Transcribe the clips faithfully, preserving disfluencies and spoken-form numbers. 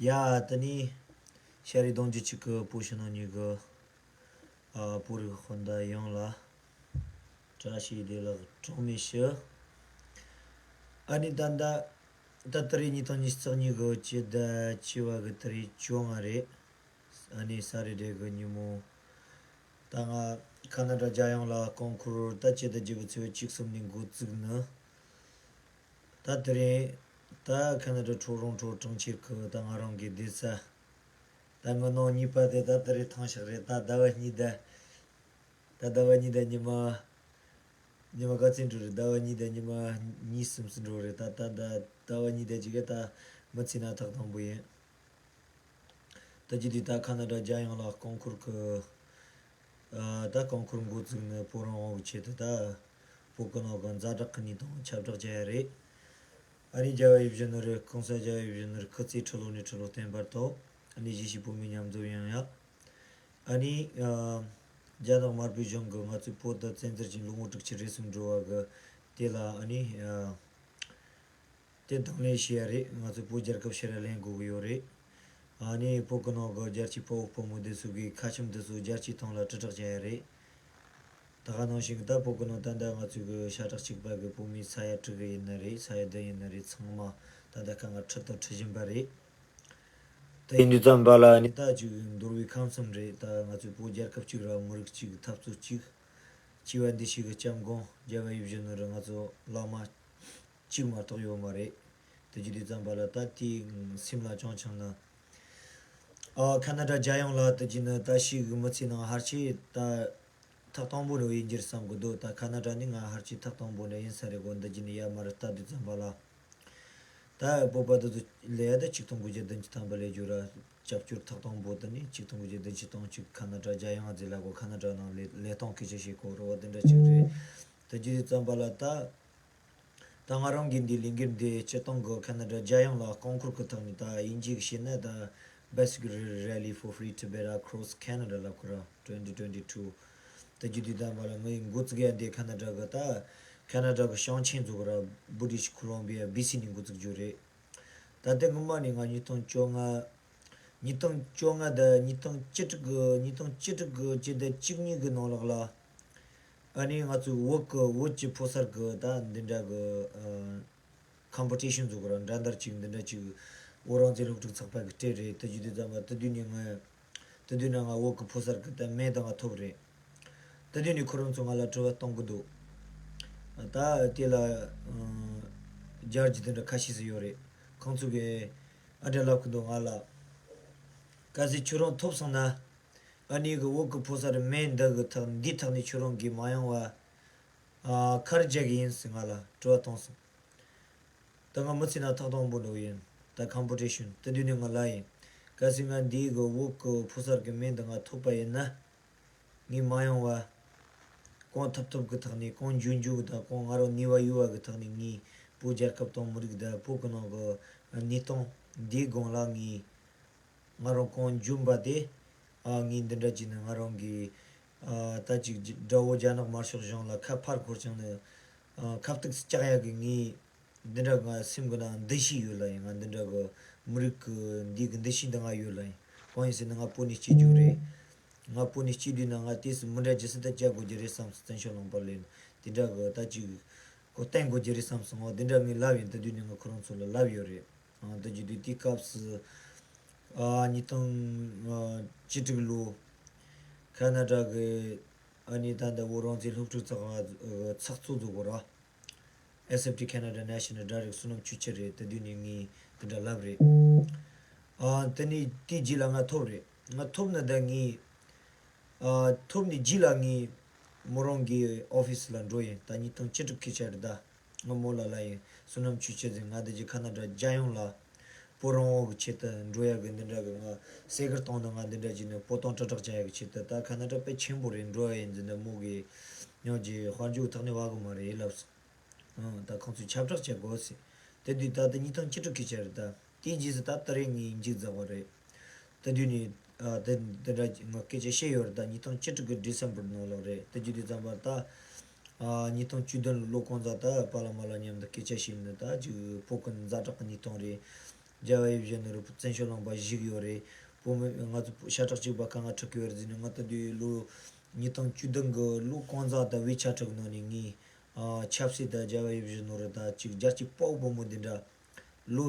ཡ། ད་ནི་ཤ་རི་གདོང་རྒྱུད་གཅིག་གི་བོད་ཕྱི་ནང་གཉིས་ཀྱི་ཨ་བོད་རིགས་སྤུན་ཟླ་ཡོངས་ལ་བཀྲ་ཤིས་བདེ་ལེགས་གྲངས་མེད་ཞུ། ཨ་ནི་ད་ལྟ་ད་ད་རེས་ཉིས་སྟོང་ཉི་ཤུ་རྩ་གཉིས་གི་སྤྱི་ཟླ་བཅུ་པ་གི་ད་རེས་བཅོ་ལྔ་རེད། ཨ་ནི་ས་རེ་འབྲས་གི་ཉིན་མོ། ད་ང་ཁ་ན་ཌ་རྒྱལ་ཡོངས་ལ་རྐང་འཁོར་ད་སྤྱི་ཟླ་བརྒྱད་པའི་ཚེས་པ་བཅུ་གསུམ་ནས་འགོ་བཙུགས་ནི། ད་དེ་རིང་ད་ཁ་ན་ཌ་ཊོ་རོན་ཊོ་གྲོང་ཁྱེར་གི་ད་ང་རང་གི་བསྡད་ས། ད་ངའི་ནང་གཉིས་པ་དེ་ད་དེ་རིང་ཐང་ཤག་རེད། ད་ཟླ་བ་གཉིས་ད། ད་ཟླ་བ་གཉིས་ད་ཉི་མ། ཉི་མ་ག་ཚོད་འགྲོ་རེད། ཟླ་བ་གཉིས་ད་ཉི་མ་གཉིས་གསུམ་ཙམ་འགྲོ་རེད། ད་ད་ད་ཟླ་བ་གཉིས་ད་ཅིག་གི་ད་མི་ཚེ་ན་ཐག་དང་པོ་ཡིན། ད་ཅི་དུས་ད་ཁ་ན་ཌ་རྒྱལ་ཡོངས་ལ་རྐང་འཁོར་གི་ཨ་ད་རྐང་འཁོར་འགོ་བཙུགས་ནས་བོད་རང་དབང་གི་ཆེད་དུ་ད་བོད་ཀྱི་ནང་གི་ཛ་དྲག་གི་གནས་སྟངས་ཁྱབ་བསྒྲགས་བྱས་ཡ་རེད། ཨ་ནི་རྒྱལ་བ་ཡིད་བཞིན་ནོར་བུ། ྋགོང་ས་རྒྱལ་བ་ཡིད་བཞིན་ནོར་བུ་སྐུ་ཚེ་ཁྲི་ལོ་ནས་ཁྲི་ལོ་བརྟན་པར་ཐོག་ཨ་ནི་གཞིས་བྱེས་བོད་མི་མཉམ་འཛོམས་ཡོང་ཡ། ཨ་ནི་ཨ་རྒྱ་ནག་དམར་པོའི་གཞུང་གིས་ང་ཚོའི་བོད་དུ་བཙན་འཛུལ་གྱིས་ལོ་ངོ་དྲུག་ཅུ་རེ་ཟུང་འགྲོ་བ་གི་དེ་ལ་ཨ་ནི་ཨ་དེ་དང་ལེན་བྱེད་ཡ་རེད། ང་ཚོ་བོད་རྒྱལ་ཁབ་ཕྱིར་ལེན་དགོས་ཀྱི་ཡོད་རེད། ཨ་ནི་བོད་ཀྱི་ནང་གི་རྒྱལ་གཅེས་དཔའ་བོ་དཔའ་མོ་དེ་ཚོ་གི་ཁ་ཆེམས་དེ་ཚོ་རྒྱལ་སྤྱིའི་ཐོག་ལ་དྲིལ་བསྒྲགས་བྱེད་ཡ་རེད། ད་ག་ནང་བཞིན་གྱི་ད་བོད་ཀྱི་ནང་ད་ལྟ་ང་ཚོའི་གི་ཤ་ཁྲག་གཅིག་པ་གི་བོད་མི་ས་ཡ་དྲུག་ཡིན་ན་རེད། ས་ཡ་བདུན་ཡིན་ན་རེད། ཚང་མ་ད་ལྟ་ཁ་ང་ཁྲིད་དང་ཁྲིད་བཞིན་པ་རེད། ད་ཡིན་དུས་ཙམ་པ་ལ་ནི་ད་ཅིག་འདོར་བའི་ཁམས་གསུམ་རེད། ད་ང་ཚོའི་བོད་རྒྱལ་ཁབ་གཅིག་ར་མི་རིགས་གཅིག་འཐབ་རྩོད་གཅིག་སྐྱེ་བ་འདི་ཕྱི་གི་སྐྱབས་མགོན་རྒྱལ་བ་ཡིད་བཞིན་ནོར་བུ་ང་ཚོ་བླ་མ་གཅིག་མ་གཏོགས་ཡོད་མ་རེད། དེ་བྱེད་དུས་ཙམ་པ་ལ་ད་དེའི་སེམས་ལ་བཅངས་བྱུང་ན། ཨ་ཁ་ན་ཌ་རྒྱལ་ཡོངས་ལ་དེ་བྱས་ནས་ད་ཕྱིའི་གི་མི་ཚེ་ནང་ཕལ་ཆེར་ད་ཐག་དང་པོ་འདྲ་ཡིན་རྒྱུར་བསམ་གི་འདུག་ད་ཁ་ན་ཌ་ནི་ང་ཕལ་ཆེར་ཐག་དང་པོ་འདྲ་ཡིན་ས་རེད་གོ། འདི་བྱས་ནས་ཡར་མར་ལྟ་དུས་ཙམ་པ་ལ། ད་བོད་པ་དེ་ཚོ་ལས་ཡ་ད་ཆིག་སྟོང་དགུ་བརྒྱ་བདུན་ཅུ་ཐམ་པ་ལས་རྒྱུ་ར་རྒྱབ་སྐྱོར་ཐོབ་སྟངས་པོ་དེ་ནི་ཆིག་སྟོང་དགུ་བརྒྱ་བདུན་ཅུ་དོན་གཅིག་ཁ་ན་ཌ་རྒྱལ་ཡོངས་ཟེར་ལ་གོ། ཁ་ན་ཌ་ནང་ལས་ལས་སྟངས་སྐད་ཆ་བཤད་གོ་རོ་བ་དེ་འདྲ་ཅིག་རེད། དེ་བྱེད་དུས་ཙམ་པ་ལ་ད་ད་ང་རང་གི་འདི་ལས་འགུལ་འདི་སྤྱི་བཏང་གི་ཁ་ན་ཌ་རྒྱལ་ཡོངས་ལ་རྐང་འཁོར་གི་ཐོག་ནས་ད་དབྱིན་ཇི་གི་བཤད་ན་ད་Bicycle Rally for Free Tibet Across Canada ལབ་གོ་ར། twenty twenty two དེ་བརྒྱུད་དུས་ཙམ་པ་ལ་ངའི་འགོ་བཙུགས་ཡ་འདི་ཁ་ན་ཌ་གི་ད་ཁ་ན་ཌ་གི་ཞིང་ཆེན་ཚོ་གི་ར་British Columbia B C ནས་འགོ་བཙུགས་རྒྱུ་རེད། ད་ལྟ་སྔོན་མ་ནས་ང་ཉིས་སྟོང་བཅོ་ལྔ། ཉིས་སྟོང་བཅོ་ལྔ་དང་ཉིས་སྟོང་བཅུ་དྲུག་གི་ཉིས་སྟོང་བཅུ་དྲུག་གི་སྤྱི་ཟླ་བཅུ་གཉིས་གི་ནང་ལོགས་ལ། ཨ་ནི་ང་ཚོའི་བོད་ཀྱི་བོད་ཀྱི་ཕོ་གསར་གི་ད་འདི་འདྲ་གི་ཨ་ཀམ་པི་ཊི་ཤན་ཚོ་གི་ར་འགྲན་བསྡུར་ཅིག་འདི་འདྲ་ཅིག་བོད་རང་བཙན་སློབ་ཕྲུག་ཚོགས་པ་གི་སྤྲད་རེད། དེ་བརྒྱུད་དུས་ཙམ་པ་དེ་དུས་ནས་ང་དེ་དུས་ནས་ང་བོད་ཀྱི་ཕོ་གསར་གི་ད་མིང་ད་ང་ཐོབ་རེད། དེ་དུས་ནས་ཁོ་རང་ཚོ་ང་ལ་དྲི་བ་གཏོང་གི་འདུག་ད་དེ་ལ་ཨ་རྒྱལ་གྱི་དེ་འདྲ་ཁ་ཤས་ཤིག་ཡོད་རེད། ཁོང་ཚོ་གིས་ཨ་འདྲ་ལབ་གི་འདུག་ང་ལ། གལ་སྲིད་ཁྱོད་རང་ཐོབ་སོང་ན། ཨ་ནི་གི་བོད་ཀྱི་ཕོ་གསར་མིང་འདི་གི་ཐག་འདིའི་ཐག་ནས་ཁྱོད་རང་གིས་མ་ཡོང་བ། ཨ་ག་རེ་བྱེད་གི་ཡིན་ཟེར་ང་ལ་དྲི་བ་བཏང་སོང་། ད་ང་མི་ཚེ་ན་ཐག་དང་པོ་འགྲོ་ཡིན། ད་ཀམ་པི་ཊི་ཤན་དེ་དུས་ནས་ང་ལབ་ཡིན། གལ་སྲིད་ང་འདིའི་གི་བོད་ཀྱི་ཕོ་གསར་གི་མིང་འདི་ང་ཐོབ་པ་ཡིན་ན། ངས་མ་ཡོང་བ། གང་ཐུབ་ཐུབ་ཀྱི་ཐོག་ནས་གང་འཇུག་འཇུག་དང་གང་ང་རང་ནུས་པ་ཡོད་པ་གི་ཐོག་ནས་ངས་བོད་རྒྱལ་ཁབ་དང་མི་རིགས་དང་བོད་ཀྱི་ནང་གི་གནས་སྟངས་འདིའི་སྒང་ལ་ངས་ང་རང་གང་འཇོན་པ་དེ་ཨ་ངས་འདི་འདྲ་བྱས་ནས་ང་རང་གི་ཨ་ད་ཅིག་དགྲ་བོ་རྒྱ་ནག་དམར་ཤོག་གཞུང་ལ་ཁ་ཕར་འཁོར་བྱུང་ནས་ཨ་ཁ་གཏུགས་སུ་བཅག་ཡག་གི་ངས། འདི་འདྲ་ང་སེམས་གི་ནང་འདུ་ཤེས་ཡོད་ལ་ཡིན། ང་འདི་འདྲ་གི་མི་རིགས་གི་འདི་གི་འདུ་ཤེས་འདི་ང་ཡོད་ལ་ཡིན། གང་ཡིན་ཟེར་ན་ང་བོད་ནས་སྐྱེས་རྒྱུ་རེད། ང་བོད་ནས་སྐྱེས་དུས་ན་ང་དུས་སུ་མི་འདྲ་ཇི་སྲིད་ད་བཅའ་དགོས་རྒྱུ་རེད་བསམ་སོང་། བཙན་བྱོལ་ལུང་པ་ལ་ཡིན་འདི་འདྲ་གི་ད་ཅིག་གོ་བསྟན་དགོས་རྒྱུ་རེད་བསམ་སོང་། འོ་འདི་འདྲ་ངས་ལབ་ཡིན། དེ་དུས་ནས་ང་ཁོ་རང་ཚོ་ལ་ལབ་ཡོད་རེད། ཨང་དེ་རྒྱུ་དུས་དེའི་སྐབས་སུ་ཨ་ཉིས་སྟོང་བཅུ་དྲུག་ལོ་ཁ་ན་ཌ་གི་ཨ་ནི་ད་ལྟ་བོད་རང་བཙན་སློབ་ཕྲུག་ཚོགས་པ་ཚོགས་གཙོ་རྫོགས་གོ་ར། S F T Canada National Director བསོད་ནམས་ཆོས་རྒྱལ་རེད། དེ་དུས་ནས་ངས་དེ་འདྲ་ལབ་རེད། ཨ་དེ་ནས་དེའི་རྗེས་ལ་ང་ཐོབ་རེད། ང་ཐོབ་ནས་ད་ངས་ཨ་ཐོབ་ནས་རྗེས་ལ་ངས་མོ་རང་གི་ཨོ་ཕི་སི་ལ་འགྲོ་ཡིན། ད་ཉིས་སྟོང་བཅུ་དྲུག་སྐད་ཆ་རེད་ད། ང་མོ་ལ་ལབ་ཡིན། བསོད་ནམས་ཆོས་རྒྱལ་ཟེར། ང་འདི་རྗེས་ཁ་ན་ཌ་རྒྱལ་ཡོངས་ལ་བོད་རང་དབང་གི་ཆེད་དུ་འགྲོ་ཡག་གི་འདི་འདྲ་གི་ང་སེ་གར་བཏང་ནས་ང་འདི་འདྲ་བྱས་ནས་བོད་དོན་དྲིལ་བསྒྲགས་བྱ་ཡག་གི་ཆེད་དུ་ད་ཁ་ན་ཌ་དཔེ་ཆེན་པོ་རེད། འགྲོ་ཡ་ཡིན་ཟེར་ནས་མོ་གིས་ཡང་ཅིག་དཔལ་འབྱོར་ཐོག་ནས་བ་གི་མ་རེད་ལབ་སོང་། ཨང་ད་ཁོང་ཚོས་ཁྱབ་བསྒྲགས་བྱེད་དགོས་ཟེར། དེ་དུས་ད་ལྟ་ཉིས་སྟོང་བཅུ་དྲུག་སྐད་ཆ་རེད་ད། དེའི་རྗེས་སུ་ད་ད་རེས་ངས་མཇུག་རྫོགས་པ་རེད། དེ་དུས་ནས་ ཨ་དེ་དེ་འདྲ་ང་སྐད་ཆ་བཤད་ཡོད་རེད། ད་ཉིས་སྟོང་བཅུ་དྲུག་གི་ཌི་སེམ་བར་ནང་ལོགས་རེད། དེ་རྒྱུ་དེ་ཙམ་པ་ད་ཨ་ཉིས་སྟོང་བཅུ་བདུན་ལོ་གང་ཙམ་ད་པཱ་ལགས་མ་ལགས་མཉམ་དུ་སྐད་ཆ་བཤད་ནས་ད་ཅིག་བོད་ཀྱི་ཛ་དྲག་གི་ཉིས་སྟོང་རེད། རྒྱལ་བ་ཡིད་བཞིན་ནོར་བུ་བཙན་བྱོལ་ལུང་པ་བཞུགས་ཡོད་རེད། བོད་མི་ང་ཚོ་ཤ་ཁྲག་གཅིག་པ་དཀའ་ངལ་འཕྲད་ཀྱི་ཡོད་རེད་ཟེར་ནས། ང་ད་དུང་ལོ་ཉིས་སྟོང་བཅུ་བདུན་གི་ལོ་གང་ཙམ་ད་ཝེ་ཆེ་ཊི་ནང་ནས་ངས་ཨ་ཆབ་སྲིད་ད་རྒྱལ་བ་ཡིད་བཞིན་ནོར་བུ་ད་ཅིག་རྒྱལ་གཅེས་དཔའ་བོ་དཔའ་མོ་འདི་འདྲ་ལོ།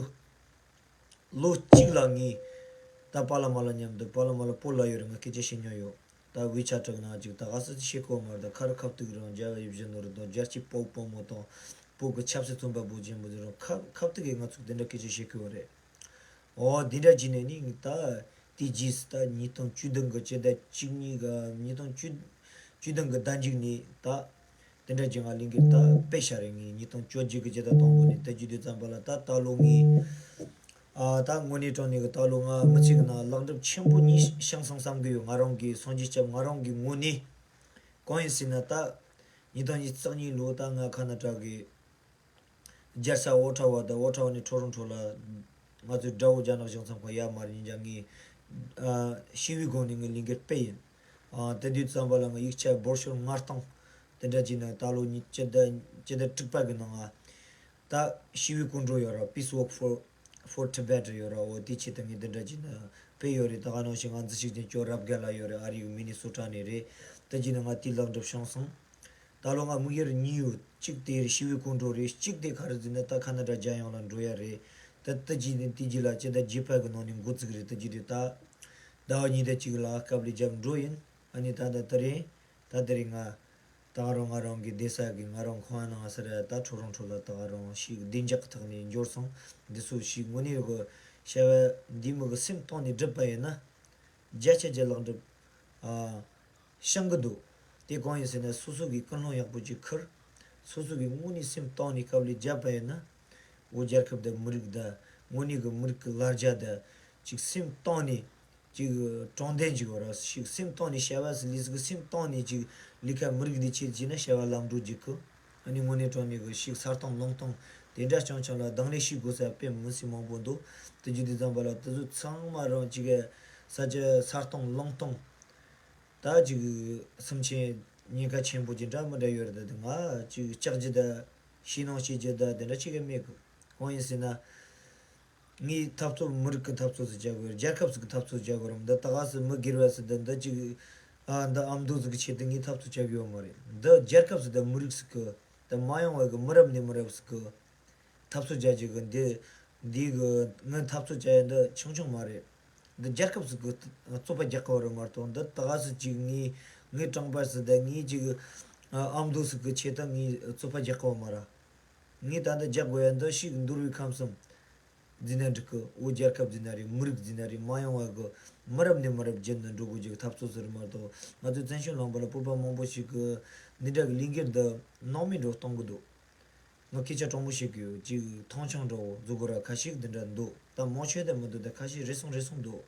ལོ་གཅིག་ལ་ངས་ད་པཱ་ལགས་མ་ལགས་མཉམ་དུ་པཱ་ལགས་མ་ལགས་བོད་ལ་ཡོད་རེད། ང་སྐད་ཆ་བཤད་མྱོང་ཡོད། ད་ཝེ་ཆེ་ཊི་ནང་ཅིག་ད་ག་སེ་བཤད་གོ་མ་རེད། ད་ཁ་རི་ཁ་ཐུག་རང་རྒྱལ་བ་ཡིད་བཞིན་ནོར་བུ་དང་རྒྱལ་གཅེས་དཔའ་བོ་དཔའ་མོ་དང་བོད་ཀྱི་ཆབ་སྲིད་རྩོམ་པ་པོ་ཆེན་པོ་དེ་རང་ཁ་ཁ་ཐུག་གིས་ང་ཚོ་དེ་འདྲ་སྐད་ཆ་བཤད་གི་ཡོད་རེད། འོ་དེ་འདྲ་བྱས་ནས་ནི་ད་དེ་རྗེས་སུ་ད་ཉིས་སྟོང་བཅུ་བདུན་གི་སྤྱི་ཟླ་བཅུ་གཉིས་གི་ཉིས་སྟོང་བཅུ་བདུན་གི་ཟླ་མཇུག་ནས་ད། དེ་འདྲ་ཅིག་ང་ལས་འགུལ་ད་སྤེལ་བཞག་རེད། ངས་ཉིས་སྟོང་བཅོ་བརྒྱད་ཀྱི་སྤྱི་ཟླ་དང་པོ་ནས་ད་རྒྱུ་དེ་ཙམ་པ་ལ་ད་ད་ལོ་ངས་ཨ་ད་དངོས་གནས་དྲང་གནས་ཀྱི་ད་ལོ་ང་མི་ཚེ་གི་ནང་ལེགས་འགྲུབ་ཆེན་པོ་གཉིས་བྱུང་སོང་བསམ་གི་ཡོད། ང་རང་གི་སངས་རྒྱས་སྐྱབས་ང་རང་གི་ངོས་ནས། གང་ཡིན་ཟེར་ན་ད་ཉིས་སྟོང་ཉི་ཤུ་རྩ་གཉིས་ལོ་ད་ང་ཁ་ན་ཊ་གི་རྒྱལ་ས་ཨོ་ཊ་ཝ་དང་ཨོ་ཊ་ཝ་ནས་ཊོ་རོན་ཊོ་ལ་ང་ཚོའི་དགྲ་བོ་རྒྱ་ནག་གཞུང་ཚབ་ཁང་ཡར་མར་ཡིན་ཀྱང་ངས་ཨ་ཞི་བའི་སྒོ་ནས་ངས་ལས་འགུལ་སྤེལ་ཡིན། ཨ་དེ་དུས་ཙམ་པ་ལ་ང་ཡིག་ཆ་འབོར་ཤོག་ལྔ་སྟོང་དེ་འདྲ་བྱས་ནས་ད་ལོ་ཉིས་སྤྱི་ཟླ་སྤྱི་ཟླ་དྲུག་པ་གི་ནང་ང་ད་ཞི་བའི་སྐུ་མགྲོན་ཡོད་ར། Peace Walk for for Tibet ཡོད་ར། འོ་དེ་ཆེད་དུ་ངས་དེ་འདྲ་བྱས་ནས་སྤེལ་ཡོད་རེད། ད་ག་ནང་བཞིན་ང་འཛུལ་ཞུགས་ཀྱི་ཅོ་རབ་རྒྱལ་ལགས་ཡོད་རེད། ཨ་རིའི་མི་ནི་སོ་ཊ་ནས་རེད། དེ་བྱས་ནས་ང་དེ་ལེགས་འགྲུབ་བྱུང་སོང་། ད་ལོ་ང་དམིགས་ཡུལ་གཉིས་ཡོད། གཅིག་དེ་རེད་ཞི་བའི་སྐུ་མགྲོན་རེད། གཅིག་དེ་ག་རེ་ཟེར་ན་ད་ཁ་ན་ཌ་རྒྱལ་ཡོངས་ལ་འགྲོ་ཡ་རེད། ད་ལྟ་ཅི་ནས་དེ་རྗེས་ལ་སྤྱི་ཟླ་བརྒྱད་པ་གི་ནང་ནས་འགོ་བཙུགས་རེད། ད་ཅི་རེད་ད། ཟླ་བ་གཉིས་དང་གཅིག་ལ་སྐབས་ལས་རྒྱབ་འགྲོ་ཡིན། ཨ་ནི་ད་ལྟ་དེ་རིང་ད་དེ་རིང་ང་ད་རུང་ང་རང་གི་བསྡད་ས་གི་ང་རང་ཁང་ནང་ས་ར་ད་ཊོ་རོན་ཊོ་ལ་ད་རུང་ཞིག་བདེ་འཇགས་ཀྱི་ཐོག་ནས་འབྱོར་སོང་། འདི་ཚོ་ཞིག་དངོས་གནས་གི་བྱ་བ་འདི་མི་གི་སེམས་གཏིང་ནས་བསྒྲུབས་པ་ཡིན་ན་བརྒྱ་ཆ་བརྒྱ་ལེགས་འགྲུབ་ཨ། བྱུང་གི་འདུག་དེ་གང་ཡིན་ཟེར་ན་སོ་སོ་གིས་ཀུན་སློང་ཡག་པོ་ཅིག་ཁུར། སོ་སོ་གིས་དངོས་གནས་སེམས་གཏིང་ནས་དཀའ་ལས་བརྒྱབ་པ་ཡིན་ན། འོ་རྒྱལ་ཁབ་དང་མི་རིགས་དང་དངོས་གནས་ཀྱི་མི་རིགས་ཀྱི་ལ་རྒྱ་དང་ཅིག་སེམས་གཏིང་ནས་ཅིག་དྲང་བདེན་ཅིག་ཡོད་ར་ཞིག་སེམས་གཏིང་ནས་བྱ་བ་ཟིག་ལས་ཟིག་སེམས་གཏིང་ནས་ཅིག་ལས་ཀ་མི་རིགས་འདི་ཆེད་བྱས་ན་བྱ་བ་ལམ་འགྲོ་རྒྱུག་གི། ཨ་ནི་དངོས་གནས་དྲང་གནས་ཀྱི་ཞིག་ས་སྟོང་ལུང་སྟོང་དེ་འདྲ་རྐྱང་རྐྱང་ལ་དང་ལེན་བྱེད་དགོས་ས་དཔེ་མི་སྲིད་མང་པོ་འདུག་དེ་རྒྱུ་དེ་ཙམ་པ་ལ་དེ་ཚོ་ཚང་མ་རང་ཅིག་ས་ཆ་ས་སྟོང་ལུང་སྟོང་། ད་ཅིག་སེམས་ཅན་ཉེན་ཁ་ཆེན་པོ་ཅིག་འདྲ་མི་འདྲ་ཡོད་རེད། ད་ང་ཅིག་ལྕགས་ཀྱི་ད་ཞེད་སྣང་བྱེད་རྒྱུ་ད་དེ་འདྲ་ཅིག་གི་མེད་གི། གང་ཡིན་ཟེར་ན། ངས་འཐབ་རྩོད་མི་རིགས་ཀྱི་འཐབ་རྩོད་ཟིག་བྱ་དགོས་རེད། རྒྱལ་ཁབ་ཟིག་གི་འཐབ་རྩོད་བྱ་དགོས་རེད། འདི་ད་ག་སེ་མི་སྒེར་བ་ཟིག་ད་འདི་ཅིག་ཨ་འདི་ཨ་མདོ་ཟིག་གི་ཆེད་དུ་ངས་འཐབ་རྩོད་བྱ་གི་ཡོད་མ་རེད། འདི་རྒྱལ་ཁབ་ཟིག་ད་མི་རིགས་ཟིག་གི་ད་མ་ཡོང་བ་གི་མི་རབས་ནས་མི་རབས་ཟིག་གི་འཐབ་རྩོད་བྱ་རྒྱུ་གི་འདི་འདི་གི་ངའི་འཐབ་རྩོད་བྱ་ཡ་འདི་ཆུང་ཆུང་མ་རེད། འདི་རྒྱལ་ཁབ་ཟིག་གི་རྩོད་པ་རྒྱག་གི་ཡོད་རེད་མ་གཏོགས། འདི་ད་ག་སེ་ཅིག་ངའི་ངའི་དྲང་པ་ཟིག་ད་ངའི་ཅིག་ཨ་མདོ་ཟིག་གི་ཆེད་དུ་ངས་རྩོད་པ་རྒྱག་གི་ཡོད་མ་རེད། ངས་ད་འདི་རྒྱག་དགོས་ཡ་འདི་ཞིག་འདུལ་བའི་ཁམས་གསུམ་འཛིན་ན་འགྲིག་གི། འོ་རྒྱལ་ཁབ་འཛིན་ན་རེད། མི་རིགས་འཛིན་ན་རེད། མ་ཡོང་བ་གི་མི་རབས་ནས་མི་རབས་བརྒྱུད་ནས་འགྲོ་དགོས་རྒྱུ་གི་འཐབ་རྩོད་ཟིག་རེད་མ་གཏོགས། ང་ཚོའི་བཙན་བྱོལ་ལུང་པ་ལ་བོད་པ་མང་པོ་ཞིག་གི་འདི་འདྲ་གི་ལས་འགུལ་འདི་སྣང་མེད་འགྲོ་གཏོང་གི་འདུག་ང་སྐད་ཆ་དྲང་མོ་བཤད་གི་ཡོད། ཅིག་མཐོང་ཆུང་འདྲ་བོ་བཟོ་དགོས་ར་ཁ་ཤས་འདི་འདྲ་འདུག་ད་མང་ཆེ་དེ་མི་འདུག་ད་ཁ་ཤས་རེ་ཟུང་རེ་ཟུང་འདུག་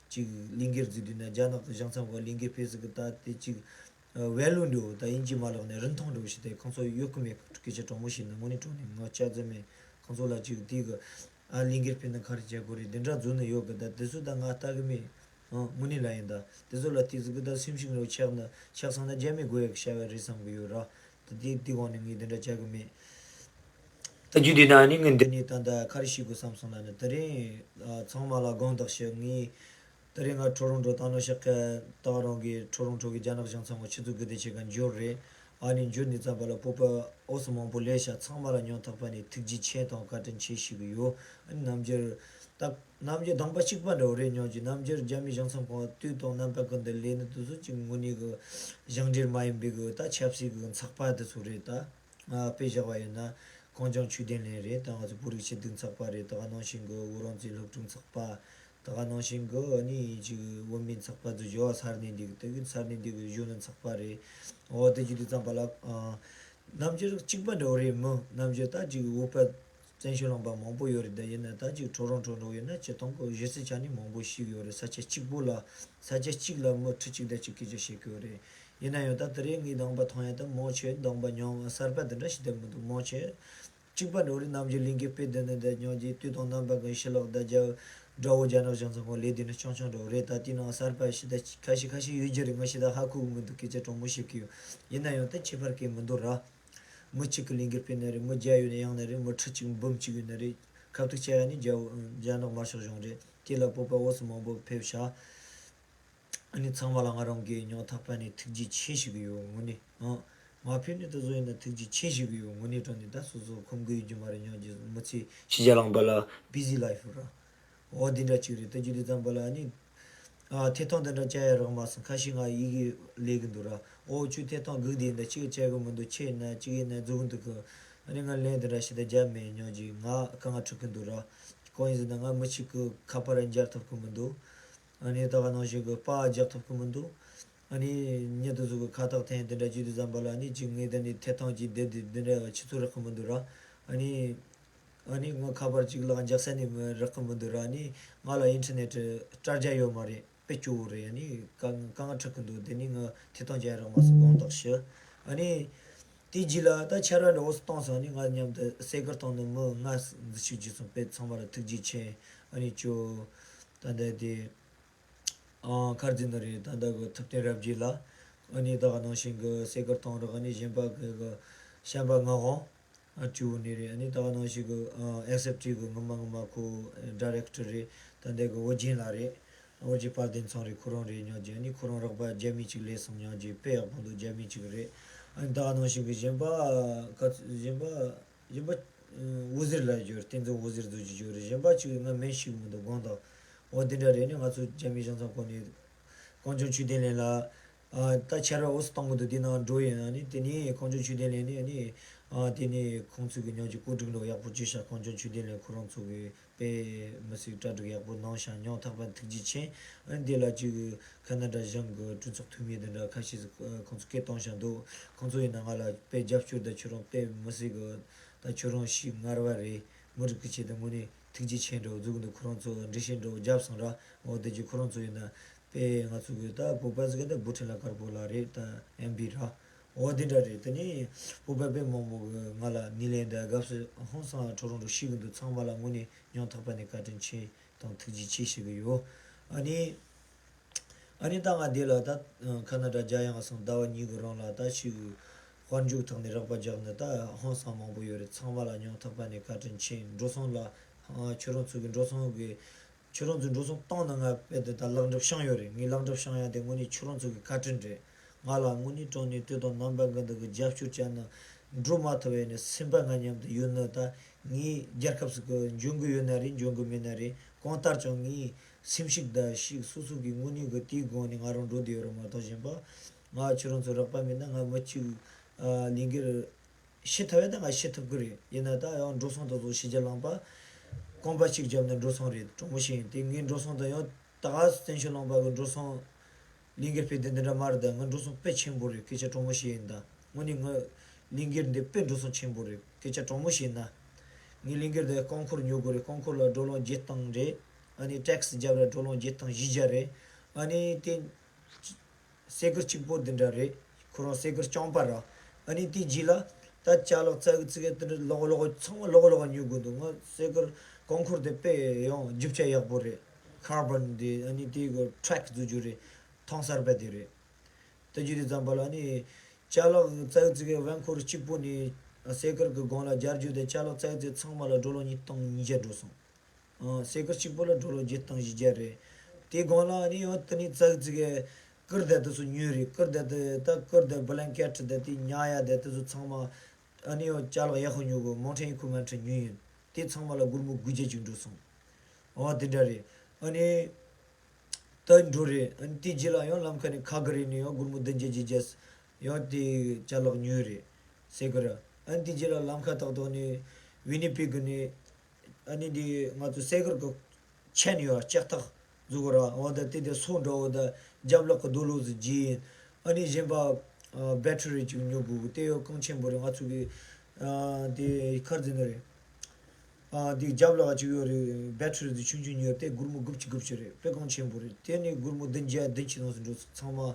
ཅིག་ལས་འགུལ་བརྩིས་དུས་ན་རྒྱ་ནག་གི་གཞུང་ཚབ་ཁང་ལས་འགུལ་སྤེལ་ཟིག་གི་ད་དེ་ཅིག་ཝེ་ལུ་འགྲོ་ད་ཡིན་གྱི་མ་ལག་ནས་རིན་ཐང་འགྲོ་ཞིག་དེ་ཁོང་ཚོ་ཡོད་གི་མེད་གི་སྐད་ཆ་དྲང་མོ་བཤད་ན་དངོས་གནས་དྲང་གནས་ང་སྐྱག་རྫུན་མེད། ཁོང་ཚོ་ལ་ཅིག་དེ་གི་ཨ་ལས་འགུལ་སྤེལ་ན་ག་རེ་བྱ་དགོས་རེད། དེ་འདྲ་བཟོ་ནི་ཡོད་གི། ད་དེ་ཚོ་ད་ང་ལྟ་གི་མེད། ཨང་དངོས་གནས་ལ་ཡིན། ད་དེ་ཚོ་ལ་དེ་ཟིག་གི་ད་སེམས་ཤུགས་རོ་ཆགས་ན་ཆགས་སོང་ན་རྒྱ་མི་དགོས་ཡག་བྱ་བ་རེད་བསམ་གི་ཡོད་ར། ད་དེ་དེ་དབང་ནས་ངས་དེ་འདྲ་བྱ་གི་མེད། ད་རྒྱུ་དེ་ན་ནི་ངས་འདི་ནས་ད་ད་ག་རེ་བྱེད་དགོས་བསམ་སོང་ལ་ནི་དེ་རིང་ཨ་ཚང་མ་ལ་དགོངས་དག་ཞུ། ངས་དེ་རིང་ང་ཊོ་རོན་ཊོ་ད་ནོ་ཤག་གི་ད་རང་གི་ཊོ་རོན་ཊོ་གི་རྒྱ་ནག་གཞུང་ཚབ་ཁང་ཆེད་དུ་དགོས་དེ་བྱེད་ག་འབྱོར་རེད། ཨ་ནི་འབྱོར་ནས་ཙམ་པ་ལ་བོད་པ་ཨོ་སི་མང་པོ་ལས་ཤག་ཚང་མ་ལ་སྙིང་ཐག་པ་ནས་ཐུགས་རྗེ་ཆེ་དང་བཀའ་དྲིན་ཆེ་ཞུ་གི་ཡོད། ཨ་ནི་རྣམ་འགྱུར་ད་རྣམ་འགྱུར་དང་པ་གཅིག་པ་འདྲ་བོ་རེད། སྙམ་གྱི་རྣམ་འགྱུར་རྒྱ་མི་གཞུང་ཚབ་ཁང་དུས་དང་རྣམ་པ་ཀུན་ཏུ་ལས་ནི་དུས་སུ་གཅིག་དངོས་གནས་གི་ཞིང་འབྲེལ་མ་ཡིན་པའི་གི་ད་ཆབ་སྲིད་གི་ཚོགས་པ་དེ་ཚོ་རེད། ད་དཔེ་བཞག་པ་ཡིན་ན་གངས་ལྗོངས་ཆོས་ལྡན་གླིང་རེད། ད་ང་ཚོ་བོད་རིགས་སྤྱི་མཐུན་ཚོགས་པ་རེད། ད་ག་ནང་བཞིན་གི་བོད་རང་བཙན་སློབ་ཕྲུག་ཚོགས་པ། ད་ག་ནང་བཞིན་གི་ཨ་ནི་ཅིག་བོད་མིའི་ཚོགས་པ་ཚོ་བཞི་བ་ས་གནས་འདི་གི་དེ་གི་ས་གནས་འདི་གི་གཞོན་ནུ་ཚོགས་པ་རེད། འོ་དེ་ཅིག་དུས་ཙམ་པ་ལ་ཨ་རྣམ་འགྱུར་གཅིག་པ་འདྲ་བོ་རེད། མི་རྣམ་འགྱུར་ད་ཅིག་བོད་པ་བཙན་བྱོལ་ལུང་པ་མང་པོ་ཡོད་རེད། ད་ཡིན་ན་ད་ཅིག་ཊོ་རོན་ཊོ་འགྲོ་ཡིན་ན་སྤྱི་བཏང་གི་གཞི་རྩའི་ཆ་ནས་མང་པོ་ཞིག་ཡོད་རེད། ས་ཆ་གཅིག་པོ་ལ་ས་ཆ་གཅིག་ལ་མི་ཁྲི་གཅིག་དང་གཅིག་སྐད་ཆ་བཤད་གི་ཡོད་རེད། ཡིན་ན་ཡང་ད་དེ་རིང་ངའི་དང་པ་མཐོང་ཡ་ད་མང་ཆེ་དང་པ་མྱོང་བ་གསར་པ་དེ་འདྲ་ཞིག་དེ་མི་འདུག་མང་ཆེ་གཅིག་པ་འགྲོ་རེད། རྣམ་འགྱུར་ལས་འགུལ་སྤེལ་དེ་ནི་དེ་སྙམ་གྱི་དུས་དང་རྣམ་པ་ཀུན་ཞི་ལྷག་ད་རྒྱ་ དགྲ་བོ་རྒྱ་ནག་གཞུང་ཚོ་ངོ་ལས་དེ་ནི་རྐྱང་རྐྱང་འགྲོ་རེད། ད་དེའི་ནང་གསར་པ་ཞེ་དྲག་ཁ་ཤས་ཁ་ཤས་ཡོད་རྒྱུ་རེད། ང་ཞེ་དྲག་ཧ་གོ་གི་མི་འདུག་སྐད་ཆ་དྲང་མོ་བཤད་གི་ཡོད། ཡིན་ན་ཡང་ད་ཁྱད་པར་གི་མི་འདུག་ར། མི་གཅིག་གི་ལས་འགུལ་སྤེལ་ན་རེད། མི་བརྒྱ་ཡོད་ན་ཡང་ན་རེད། མི་ཁྲི་གཅིག་འབུམ་གཅིག་ཡོད་ན་རེད། ཁ་ཐུག་བྱས་ཡ་ནི་རྒྱ་རྒྱ་ནག་དམར་ཤོག་གཞུང་རེད། དེ་ལ་བོད་པ་འོ་སི་མང་པོ་ཕེབས་ཤག་ཨ་ནི་ཚང་མ་ལ་ང་རང་གི་སྙིང་ཐག་པ་ནས་ཐུགས་རྗེ་ཆེ་ཞུ་གི་ཡོད། དངོས་གནས། ཨང་། མ་ཕེབས་ནས་དེ་ཚོ་ཡིན་ན་ཐུགས་རྗེ་ཆེ་ཞུ་གི་ཡོད། དངོས་གནས་དྲང་གནས་ད་སོ་སོ་ཁོམ་གི་ཡོད་རྒྱུ་མ་རེད། སྙིང་རྗེ། མི་ཚེ་ཕྱི་རྒྱལ་ལངས་པ་ལ་བི་ཟི་ལའིཕ་ར། འོ་དེ་འདྲ་ཅིག་རེད། ད་རྒྱུ་དེ་ཙམ་པ་ལ་ཨ་ནི། ཨ། ཐད་གཏོང་དེ་འདྲ་བྱ་ཡ་རག་མ་སོང་། ཁ་ཤས་ང་ཡི་གེ་ལས་གི་འདུག་ར། འོ་ཁྱོད་ཐད་གཏོང་སྒུག་བསྡད་འདི་གཅིག་བྱ་གི་མི་འདུག་ཁྱེད་ན་གཅིག་ཡིན་ན་རྫོགས་གི་འདུག་གི། ཨ་ནི་ང་ལན་དེ་འདྲ་ཞིག་ད་རྒྱབ་མེད། སྙིང་རྗེ། ང་དཀའ་ངལ་འཕྲད་གི་འདུག་ར། གང་ཡིན་ཟེར་ན་ང་མི་གཅིག་གི་ཁ་པར་འབྱར་ཐུབ་གི་མི་འདུག་ཨ་ནི་ད་ག་ནང་བཞིན་གི་པར་རྒྱག་ཐུབ་གི་མི་འདུག་ཨ་ནི་ཉིད་དུ་གཟུགས་ཀྱི་ཁ་བཏགས་འཐེན་དེ་འདྲ་བྱེད་དུས་ཙམ་པ་ལ་ཨ་ནི་ཅིག་ངས་ད་ནི་ཐད་གཏོང་གྱི་འདི་འདི་འདི་འདྲ་ཆུ་ཚོད་རག་གི་མི་འདུག་ར། ཨ་ནི་ཨ་ནི་ངའི་ཁ་པར་ཅིག་ལག་འཇག་ས་ནས་མི་རག་གི་མི་འདུག་ར། ཨ་ནི་ང་ལ་ཨིན་ཊར་ནེཊ་སྤྲད་རྒྱུ་ཡོད་མ་རེད། དཔེ་སྐྱོ་བོ་རེད། ཨ་ནི་དཀའ་དཀའ་ངལ་འཕྲད་གི་འདུག་དེ་ནི་ང་ཐད་གཏོང་བྱ་ཡ་རག་མ་སོང་། དགོངས་དག་ཞུ། ཨ་ནི་དེའི་རྗེས་ལ་ད་ཆར་པ་འདྲ་བོ་བཏང་སོང་། ཨ་ནི་ང་མཉམ་དུ་སེ་གར་བཏང་ནི་མི་ལྔ་འཛུལ་ཞུགས་བྱས་སོང་། དཔེ་ཚང་མ་ལ་ཐུགས་རྗེ་ཆེ། ཨ་ནི་ཅོ་ད་འདི་དེ། ཨང་། ཁར་འཛིན་ནི་རེད། ད་ལྟ་གི་ཐུབ་བསྟན་རབ་རྒྱས་ལགས། ཨ་ནི་ད་ག་ནང་བཞིན་གི་སེ་གར་གཏོང་རོགས། ཨ་ནི་གཞན་པ་གི་གི་བྱམས་པ་ངག་དབང་། ཨ། སྤྲེའུ་ནས་རེད། ཨ་ནི་ད་ག་ནང་བཞིན་གི་ཨ་ཨེག་སེབ་ཊི་གི་ངོ་མ་ངོ་མ་ཁོ་ཌའི་རེག་ཊར་རེད། ད་ལྟ་གི་ཨོ་རྒྱན་ལགས་རེད། ཨོ་རྒྱན་དཔལ་ལྡན་ཚང་རེད། ཁོ་རང་རེད། སྙིང་རྗེ། ཨ་ནི་ཁོ་རང་རོགས་པ་རྒྱ་མི་གཅིག་སླེབས་སོང་། སྙིང་རྗེ། དཔེ་ཡག་པོ་འདུག་རྒྱ་མི་གཅིག་རེད། ཨ་ནི་ད་ག་ནང་བཞིན་གི་གཞན་པ་ག་ཚོད་གཞན་པ། གཞན་པ། ཨ། འོད་ཟེར་ལ་ཡོད། བསྟན་འཛིན་འོད་ཟེར་ཚོ་གཅིག་ཡོད་རེད། གཞན་པ་གཅིག་ང་མིང་ཤེས་གི་མི་འདུག་དགོངས་དག་འོ་དེ་འདྲ་རེད། ནི་ང་ཚོ་རྒྱ་མི་གཞུང་ཚབ་ཁང་ནས་གངས་ལྗོངས་ཆོས་ལྡན་གླིང་ལ། ཨ། ད་ཆར་པ་འོ་སི་གཏོང་གི་འདུག་དེ་ནང་འགྲོ་ཡིན། ཨ་ནི་དེ་ནས་གངས་ལྗོངས་ཆོས་ལྡན་གླིང་ནས། ཨ་ནི། ཨ། དེ་ནས་ཁོང་ཚོ་གི་སྙིང་རྗེ་བཀོད་སྒྲིག་འདྲ་བོ་ཡག་པོ་བྱས་ཤག་གངས་ལྗོངས་ཆོས་ལྡན་གླིང་ཁོ་རང་ཚོ་གི་དཔེ་མི་སྲིད་གྲ་སྒྲིག་ཡག་པོ་གནང་ཤག་སྙིང་ཐག་པ་ཐུགས་རྗེ་ཆེ། ཨ་ནི་དེ་ལ་གཅིག་ཁ་ན་ཌ་གཞུང་གི་གྲོས་ཚོགས་འཐུས་མི་དེ་འདྲ་ཁ་ཤས་ཁོང་ཚོ་སྐད་གཏོང་བཞིན་འདུག་ཁོང་ཚོ་ཡིན་ན་ང་ལ་དཔེ་རྒྱབ་སྐྱོར་དང་། ཁྱོད་རང་དཔེ་མི་སྲིད་གི། ད་ཁྱོད་རང་ཞིག་ངར་བ་རེད། མི་རིགས་ཀྱི་ཆེད་དུ་དངོས་གནས་ཐུགས་རྗེ་ཆེ་འདྲ་བོ་འཛུགས་འདུག་ཁོ་རང་ཚོ་འགྲེལ་བཤད་འདྲ་བོ་བརྒྱབ་སོང་ར། འོ་དེ་རྗེས་ཁོ་རང་ཚོ་ཡིན་ན་དཔེ་ང་ཚོ་གི་ད་བོད་པ་ཟིག་གི་ད་བུ་ཕྲུག་ལ་དཀར་པོ་ལ་རེད། ད་ཨེམ་བི་ར། འོ་དེ་འདྲ་རེད། དེ་ནས་བོད་པ་དཔེ་མང་པོ་གི་ང་ལ་སྣེ་ལེན་དང་དགའ་བསུ་ཧང་སང་ཁྲོ་རུང་འགྲོ་ཤེས་གི་འདུག་ཚང་མ་ལ་དངོས་གནས་སྙིང་ཐག་པ་ནས་བཀའ་དྲིན་ཆེ་དང་ཐུགས་རྗེ་ཆེ་ཞུ་གི་ཡོད། ཨ་ནི། ཨ་ནི་ད་ང་འདི་ལ་ད་ཁ་ན་ཌ་རྒྱ་ཡང་སོང་ཟླ་བ་གཉིས་གི་རིང་ལ་ད་ཞིག་དཔལ་འབྱོར་ཐོག་ནས་རོགས་པ་རྒྱག་ནི་ད་ཧང་སང་མང་པོ་ཡོད་རེད། ཚང་མ་ལ་སྙིང་ཐག་པ་ནས་བཀའ་དྲིན་ཆེ། འགྲོ་སོང་ལ། ཨ། ཁྱོད་རང་ཚོ་གི་འགྲོ་སོང་གི། ཁྱོད་རང་ཚོས་འགྲོ་སོང་བཏང་ན་ང་དཔེ་དེ་ད་ལག་འགྲུབ་བྱུང་ཡོད་རེད། ངས་ལག་འགྲུབ་བྱུང་ཡ་དེ་དངོས་གནས་ཁྱོད་རང་ཚོ་གི་བཀའ་དྲིན་རེད། ང་ལ་དངོས་གནས་དྲང་གནས་དུས་དང་རྣམ་པ་འགའ་འདི་གི་རྒྱབ་སྐྱོར་བྱས་ན་འགྲོ་མ་ཐུབ་པ་ཡིན་ན་སེམས་པ་ང་མཉམ་དུ་ཡོད་ནི། ད་ངའི་རྒྱལ་ཁབ་ཟིག་གི་འཇོན་གི་ཡོད་ན་རེད། འཇོན་གི་མེད་ན་རེད། གང་ལྟར་ཀྱང་ངའི་སེམས་ཤུགས་ད་ཞིག་སོ་སོ་གི་དངོས་གནས་གི་དེའི་སྒང་ནས་ང་རང་འགྲོ་བསྡད་ཡོད་རེད་མ་གཏོགས། གཞན་པ་ང་ཁྱོད་རང་ཚོ་རོགས་པ་མེད་ན་ང་མི་གཅིག་ཨ། ལས་འགུལ་ཤི་ཐུབ་ཡ་ད་ང་ཤི་ཐུབ་གི་རེད། ཡིན་ན་ད་ཡང་འགྲོ་སོང་དེ་ཚོ་ཕྱི་རྒྱལ་ལངས་པ་གོམ་པ་གཅིག་བརྒྱབ་ནས་འགྲོ་སོང་རེད། དྲང་མོ་བཤད་ཡིན། དེ་ངའི་འགྲོ་སོང་དེ་ཡང་ད་ག་བཙན་བྱོལ་ལངས་པ་གི་འགྲོ་སོང་ལས་འགུལ་སྤེལ་དེ་འདི་འདྲ་མ་རེད། ད་ང་འགྲོ་སོང་དཔེ་ཆེན་པོ་རེད། སྐད་ཆ་དྲང་མོ་བཤད་ཡིན། ད་དངོས་གནས་ང་ལས་འགུལ་འདི་དཔེ་འགྲོ་སོང་ཆེན་པོ་རེད། སྐད་ཆ་དྲང་མོ་བཤད་ན། ངའི་ལས་འགུལ་དེ་རྐང་འཁོར་ཉོ་དགོས་རེད། རྐང་འཁོར་ལ་ཌོ་ལར་བརྒྱད་སྟོང་རེད། ཨ་ནི་ཊེག་སི་བརྒྱབ་ལ་ཌོ་ལར་བརྒྱད་སྟོང་བཞི་བརྒྱ་རེད། ཨ་ནི་དེ། སེ་གར་གཅིག་པོ་འདི་འདྲ་རེད། ཁོ་རང་སེ་གར་རྐྱང་པ་ར། ཨ་ནི་དེའི་རྗེས་ལ་ད་ཅ་ལག་ཙག་ཙིག་དེ་འདྲ་ལོག་ལོག་ཚང་མ་ལོག་ལོག་ཉོ་དགོས་འདུག་ང་སེ་གར་རྐང་འཁོར་དེ་དཔེ་ཡང་རྒྱུ་ཆ་ཡག་པོ་རེད། ཁར་བོན་དེ། ཨ་ནི་དེ་གི་ཊེག་བཟོ་རྒྱུ་རེད། ཐང་གསར་པ་དེ་རེད། དེ་རྒྱུ་དེ་ཙམ་པ་ལ་ནི་ཅ་ལག་ཙག་ཙིག་གི་ཝན་འཁོར་གཅིག་པོ་ནི་སེ་གར་གི་སྒང་ལ་སྦྱར་རྒྱུ་དེ་ཅ་ལག་ཙག་ཙིག་ཚང་མ་ལ་ཌོ་ལར་ཉིས་སྟོང་ཉིས་བརྒྱ་འགྲོ་སོང་། ཨ། སེ་གར་གཅིག་པོ་ལ་ཌོ་ལར་བརྒྱད་སྟོང་བཞི་བརྒྱ་རེད། དེའི་སྒང་ལ་ཨ་ནི་ཡང་དེ་ནི་ཙག་ཙིག་གི་ཀིར་དེ་དེ་ཚོ་ཉོས་རེད། ཀིར་དེ་དེ་ད་ཀིར་དེ་བྷ་ལན་ཀེཊ་དེ་དེ་ཉལ་ཡ་དེ་དེ་ཚོ་ཚང་མ་ཨ་ནི་ཡང་ཅ་ལག་ཡག་པོ་ཉོ་དགོས། མོ་ཊ་ཨི་ཀུབ་མེན་ཊི་ཉོས་ཡིན། དེ་ཚང་མ་ལ་སྒོར་མོ་དགུ་བརྒྱ་ཅིག་འགྲོ་སོང་། ཨོ་དེ་འདྲ་རེད། ཨ་ནི་ད་འགྲོ་རེད། ཨ་ནི་དེའི་རྗེས་ལ་ཡང་ལམ་ཁ་ནས་ཁ་གི་རེ་ནས་ཡང་སྒོར་མོ་བདུན་བརྒྱ་བརྒྱད་བརྒྱ་ཡང་དེ་ཅ་ལག་ཉོས་རེད། སེ་གར། ཨ་ནི་དེའི་རྗེས་ལ་ལམ་ཁ་ཏག་ཏག་ནས་ཝི་ནི་པེ་གི་ནས། ཨ་ནི་འདི་ང་ཚོ་སེ་གར་གི་ཆེན་ཡོད་ལྕགས་ཐག་བཟོ་གི་ར། འོ་ད་དེ་དེ་སོ་འདྲ་བོ་ད་རྒྱབ་ལོག་གི་རྡོ་ལོ་ཟིག་བརྗེ་ཡིན། ཨ་ནི་གཞན་པ་ཨ་བེ་ཊ་རི་ཅིག་ཉོ་དགོས་གི། དེ་ཡོད་གང་ཆེན་པོ་རེད། ང་ཚོ་གི་ཨ་དེ་ཁར་ཟིན་ནི་རེད། ཨ་དེ་རྒྱབ་ལོག་ཅིག་ཡོད་རེད། བེ་ཊ་རི་ཟིག་ཆུང་ཆུང་ཉོས་དེ་སྒོར་མོ་དགུ་བཅུ་དགུ་བཅུ་རེད། དཔེ་གང་ཆེན་པོ་རེད། དེ་ནི་སྒོར་མོ་བདུན་བརྒྱ་བདུན་ཅུ་ནང་ཟིག་འགྲོ་སོང་། ཚང་མ་ཨ་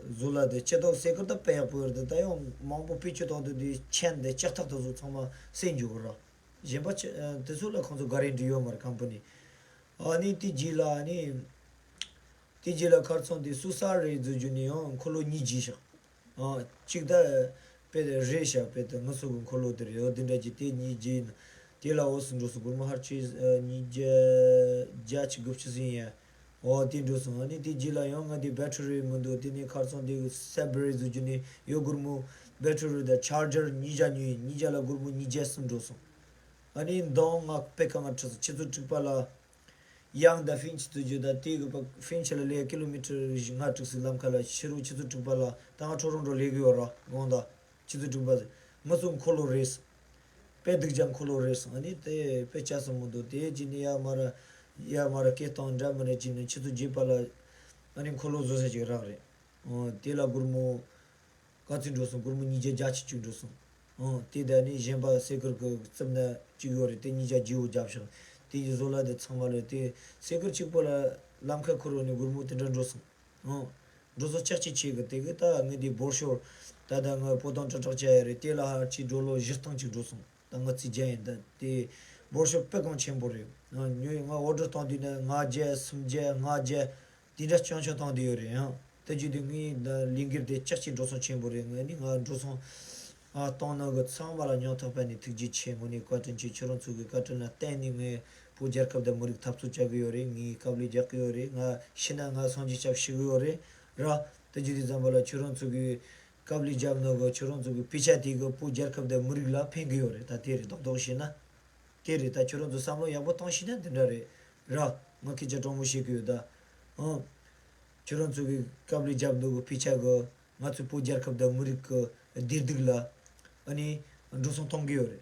བཟོ་ལ་དེ་ལྕགས་ཐག་སེ་གར་ད་དཔེ་ཡག་པོ་ཡོད་རེད། ད་ཡང་མང་པོ་བེད་སྤྱོད་བཏང་དུས་དེ་ཆེན་དེ་ལྕགས་ཐག་དེ་ཚོ་ཚང་མ་སེལ་འགྱོ་གི་ར། གཞན་པ་ཆ་ཨ་དེ་ཚོ་ལ་ཁོང་ཚོ་གྷ་རན་ཊི་ཡོད་མ་རེད། ཀམ་པ་ནི། ཨ་ནི་དེ་རྗེས་ལ་ཨ་ནི། དེ་རྗེས་ལ་ཁར་ཚང་དེ་སུ་ས་རེད་བཟོ་རྒྱུ་ནི་ཡང་འཁོར་ལོ་གཉིས་རྗེས་བཞག་ཨ་གཅིག་ད་དཔེ་རེད་བཞག་དཔེ་དེ་ང་ཚོ་གི་འཁོར་ལོ་དེ་རེད། ཡང་དེ་འདྲ་གྱི་དེ་གཉིས་རྗེས་ཡིན། དེ་ལ་འོ་སུ་འགྲོ་སོང་སྒོར་མོ་ཧར་ཆེ་ཉིས་བརྒྱ་བརྒྱ་ཆ་དགུ་བཅུ་ཟིན་ཡ། འོ་དེ་འགྲོ་སོང་། ཨ་ནི་དེ་རྗེས་ལ་ཡང་ང་དེ་བེ་ཊི་རི་མི་འདུག་དེ་ནས་ཁར་ཚང་དེ་གི་སེ་བེ་རེད་བཟོ་རྒྱུ་ནི་ཡོད་སྒོར་མོ་བེ་ཊི་རི་དང་ཆར་ཇར་ཉིས་བརྒྱ་ཉོས་ཡིན། ཉིས་བརྒྱ་ལ་སྒོར་མོ་ཉིས་བརྒྱ་སུ་འགྲོ་སོང་། ཨ་ནི་མདང་ང་དཔེ་ཁ་ང་ཁྲིད་སོང་ཆུ་ཚོད་དྲུག་པ་ལ། ཡང་ད་ཧྥིན་ཆི་ཏུ་ཇུ་ད་དེ་གི་པ་ཧྥིན་ཆི་ལ་ལས་ཀི་ལོ་མི་ཊར་ལྔ་དྲུག་ཟིག་ལམ་ཁ་ལ་ཕྱི་རུ་ཆུ་ཚོད་དྲུག་པ་ལ་ད་ང་ཁྲོ་རོང་འགྲོ་ལས་གི་ཡོད་ར་དགོང་ད་ཆུ་ཚོད་དྲུག་པ་ཟིག་ང་ཚོ་འཁོར་ལོ་རེད། དཔེ་སྡུག་ཅག་འཁོར་ལོ་རེད་སོང་། ཨ་ནི་དེ་དཔེ་ཆ་སོང་མི་འདུག་དེ་ཅི་ནི་ཡ་མ་ར་ཡ་མ་ར་སྐད་གཏོང་འདྲ་མི་ར་ཅི་ནི་ཆུ་ཚོད་བརྒྱད་པ་ལ་ཨ་ནི་འཁོར་ལོ་བཟོ་ས་ཅིག་རག་རེད། ཨོ་དེ་ལ་སྒོར་མོ། ག་ཚོད་འགྲོ་སོང་། སྒོར་མོ་ཉིས་བརྒྱ་བརྒྱད་ཅུ་གཅིག་འགྲོ་སོང་། ཨང་། དེ་དང་ནི་གཞན་པ་སེ་ཀར་གི་རྩིབ་ན་གཅིག་ཡོད་རེད། དེ་ཉིས་བརྒྱ་བརྒྱད་ཅུ་བརྒྱབ་ཤག་དེ་ཡི་བཟོ་ལ་དེ་ཚང་མ་ལ་དེ་སེ་ཀར་གཅིག་པོ་ལ་ལམ་ཁ་འཁོར་བ་ནི་སྒོར་མོ་དེ་འདྲ་འགྲོ་སོང་། ཨང་། འགྲོ་སོང་ལྕགས་ཀྱི་ཆེ་གི་དེ་གི་ད་ངས་དེ་སྦོར་ཤོར་ད་ད་ང་པོ་ཏང་ཀྲག་ཀྲག་བྱ་ཡ་རེད། དེ་ལ་ཧ་ཅི་འགྲོ་ལོ་བཞི་སྟོང་གཅིག་འགྲོ་སོང་། ད་ང་ཚི་རྒྱ་ཡིན་ད་དེ་སྦོར་ཤོར་དཔེ་གང་ཆེན་པོ་རེད། ཨང་། ཉོས་ང་ཨོ་ཌར་བཏང་དུས་ན་ལྔ་བརྒྱ་སུམ་བརྒྱ་ལྔ་བརྒྱ། དེ་འདྲ་སྐྱོན་ཆ་བཏང་དེ་ཡོད་རེད། ཡང་ད་ཅི་དེ་ངའི་ལས་འགུལ་དེ་ལྕགས་ཀྱི་འགྲོ་སོང་ཆེན་པོ་རེད། ངས་ནི་ང་འགྲོ་སོང་ཨ་གཏོང་ནོ་གི་ཚང་མ་ལ་སྙིང་ཐག་པ་ནས་ཐུགས་རྗེ་ཆེ། དངོས་གནས་བཀའ་དྲིན་ཆེ། ཁྱོད་རང་ཚོ་གི་བཀའ་དྲིན་ལ་བརྟེན་ནས་ངས་བོད་རྒྱལ་ཁབ་དང་མི་རིགས་འཐབ་རྩོད་བྱ་གི་ཡོད་རེད། ངས་དཀའ་ལས་རྒྱག་གི་ཡོད་རེད། ང་ཤི་ན་ང་སངས་རྒྱས་སྐྱབས་ཞུ་གི་ཡོད་རེད་ར། ད་ཅི་དེ་ཙམ་པ་ལ་ཁྱོད་རང་ཚོ་གི་དཀའ་ལས་རྒྱབ་ནོ་གི་ཁྱོད་རང་ཚོ་གི་དཔེ་ཆ་དེ་གི་བོད་རྒྱལ་ཁབ་དང་མི་རིགས་ལ་ཕན་གི་ཡོད་རེད། ད་དེ་རེད་རྡོག་རྡོག་བྱས་ན། དེ་རེད། ད་ཁྱོད་རང་ཚོ་བསམ་བློ་ཡག་པོ་བཏང་ཤེས་ན་འདི་འདྲ་རེད་ར། ང་སྐད་ཆ་དྲང་མོ་བཤད་གི་ཡོད་ད། ཨང་། ཁྱོད་རང་ཚོ་གི་དཀའ་ལས་རྒྱབ་འདུག་གི་ཕི་ཆ་གི་ང་ཚོའི་བོད་རྒྱལ་ཁབ་དང་མི་རིགས་གི་བདེ་སྡུག་ལ་ཨ་ནི་འགྲོ་སོང་གཏོང་གི་ཡོད་རེད།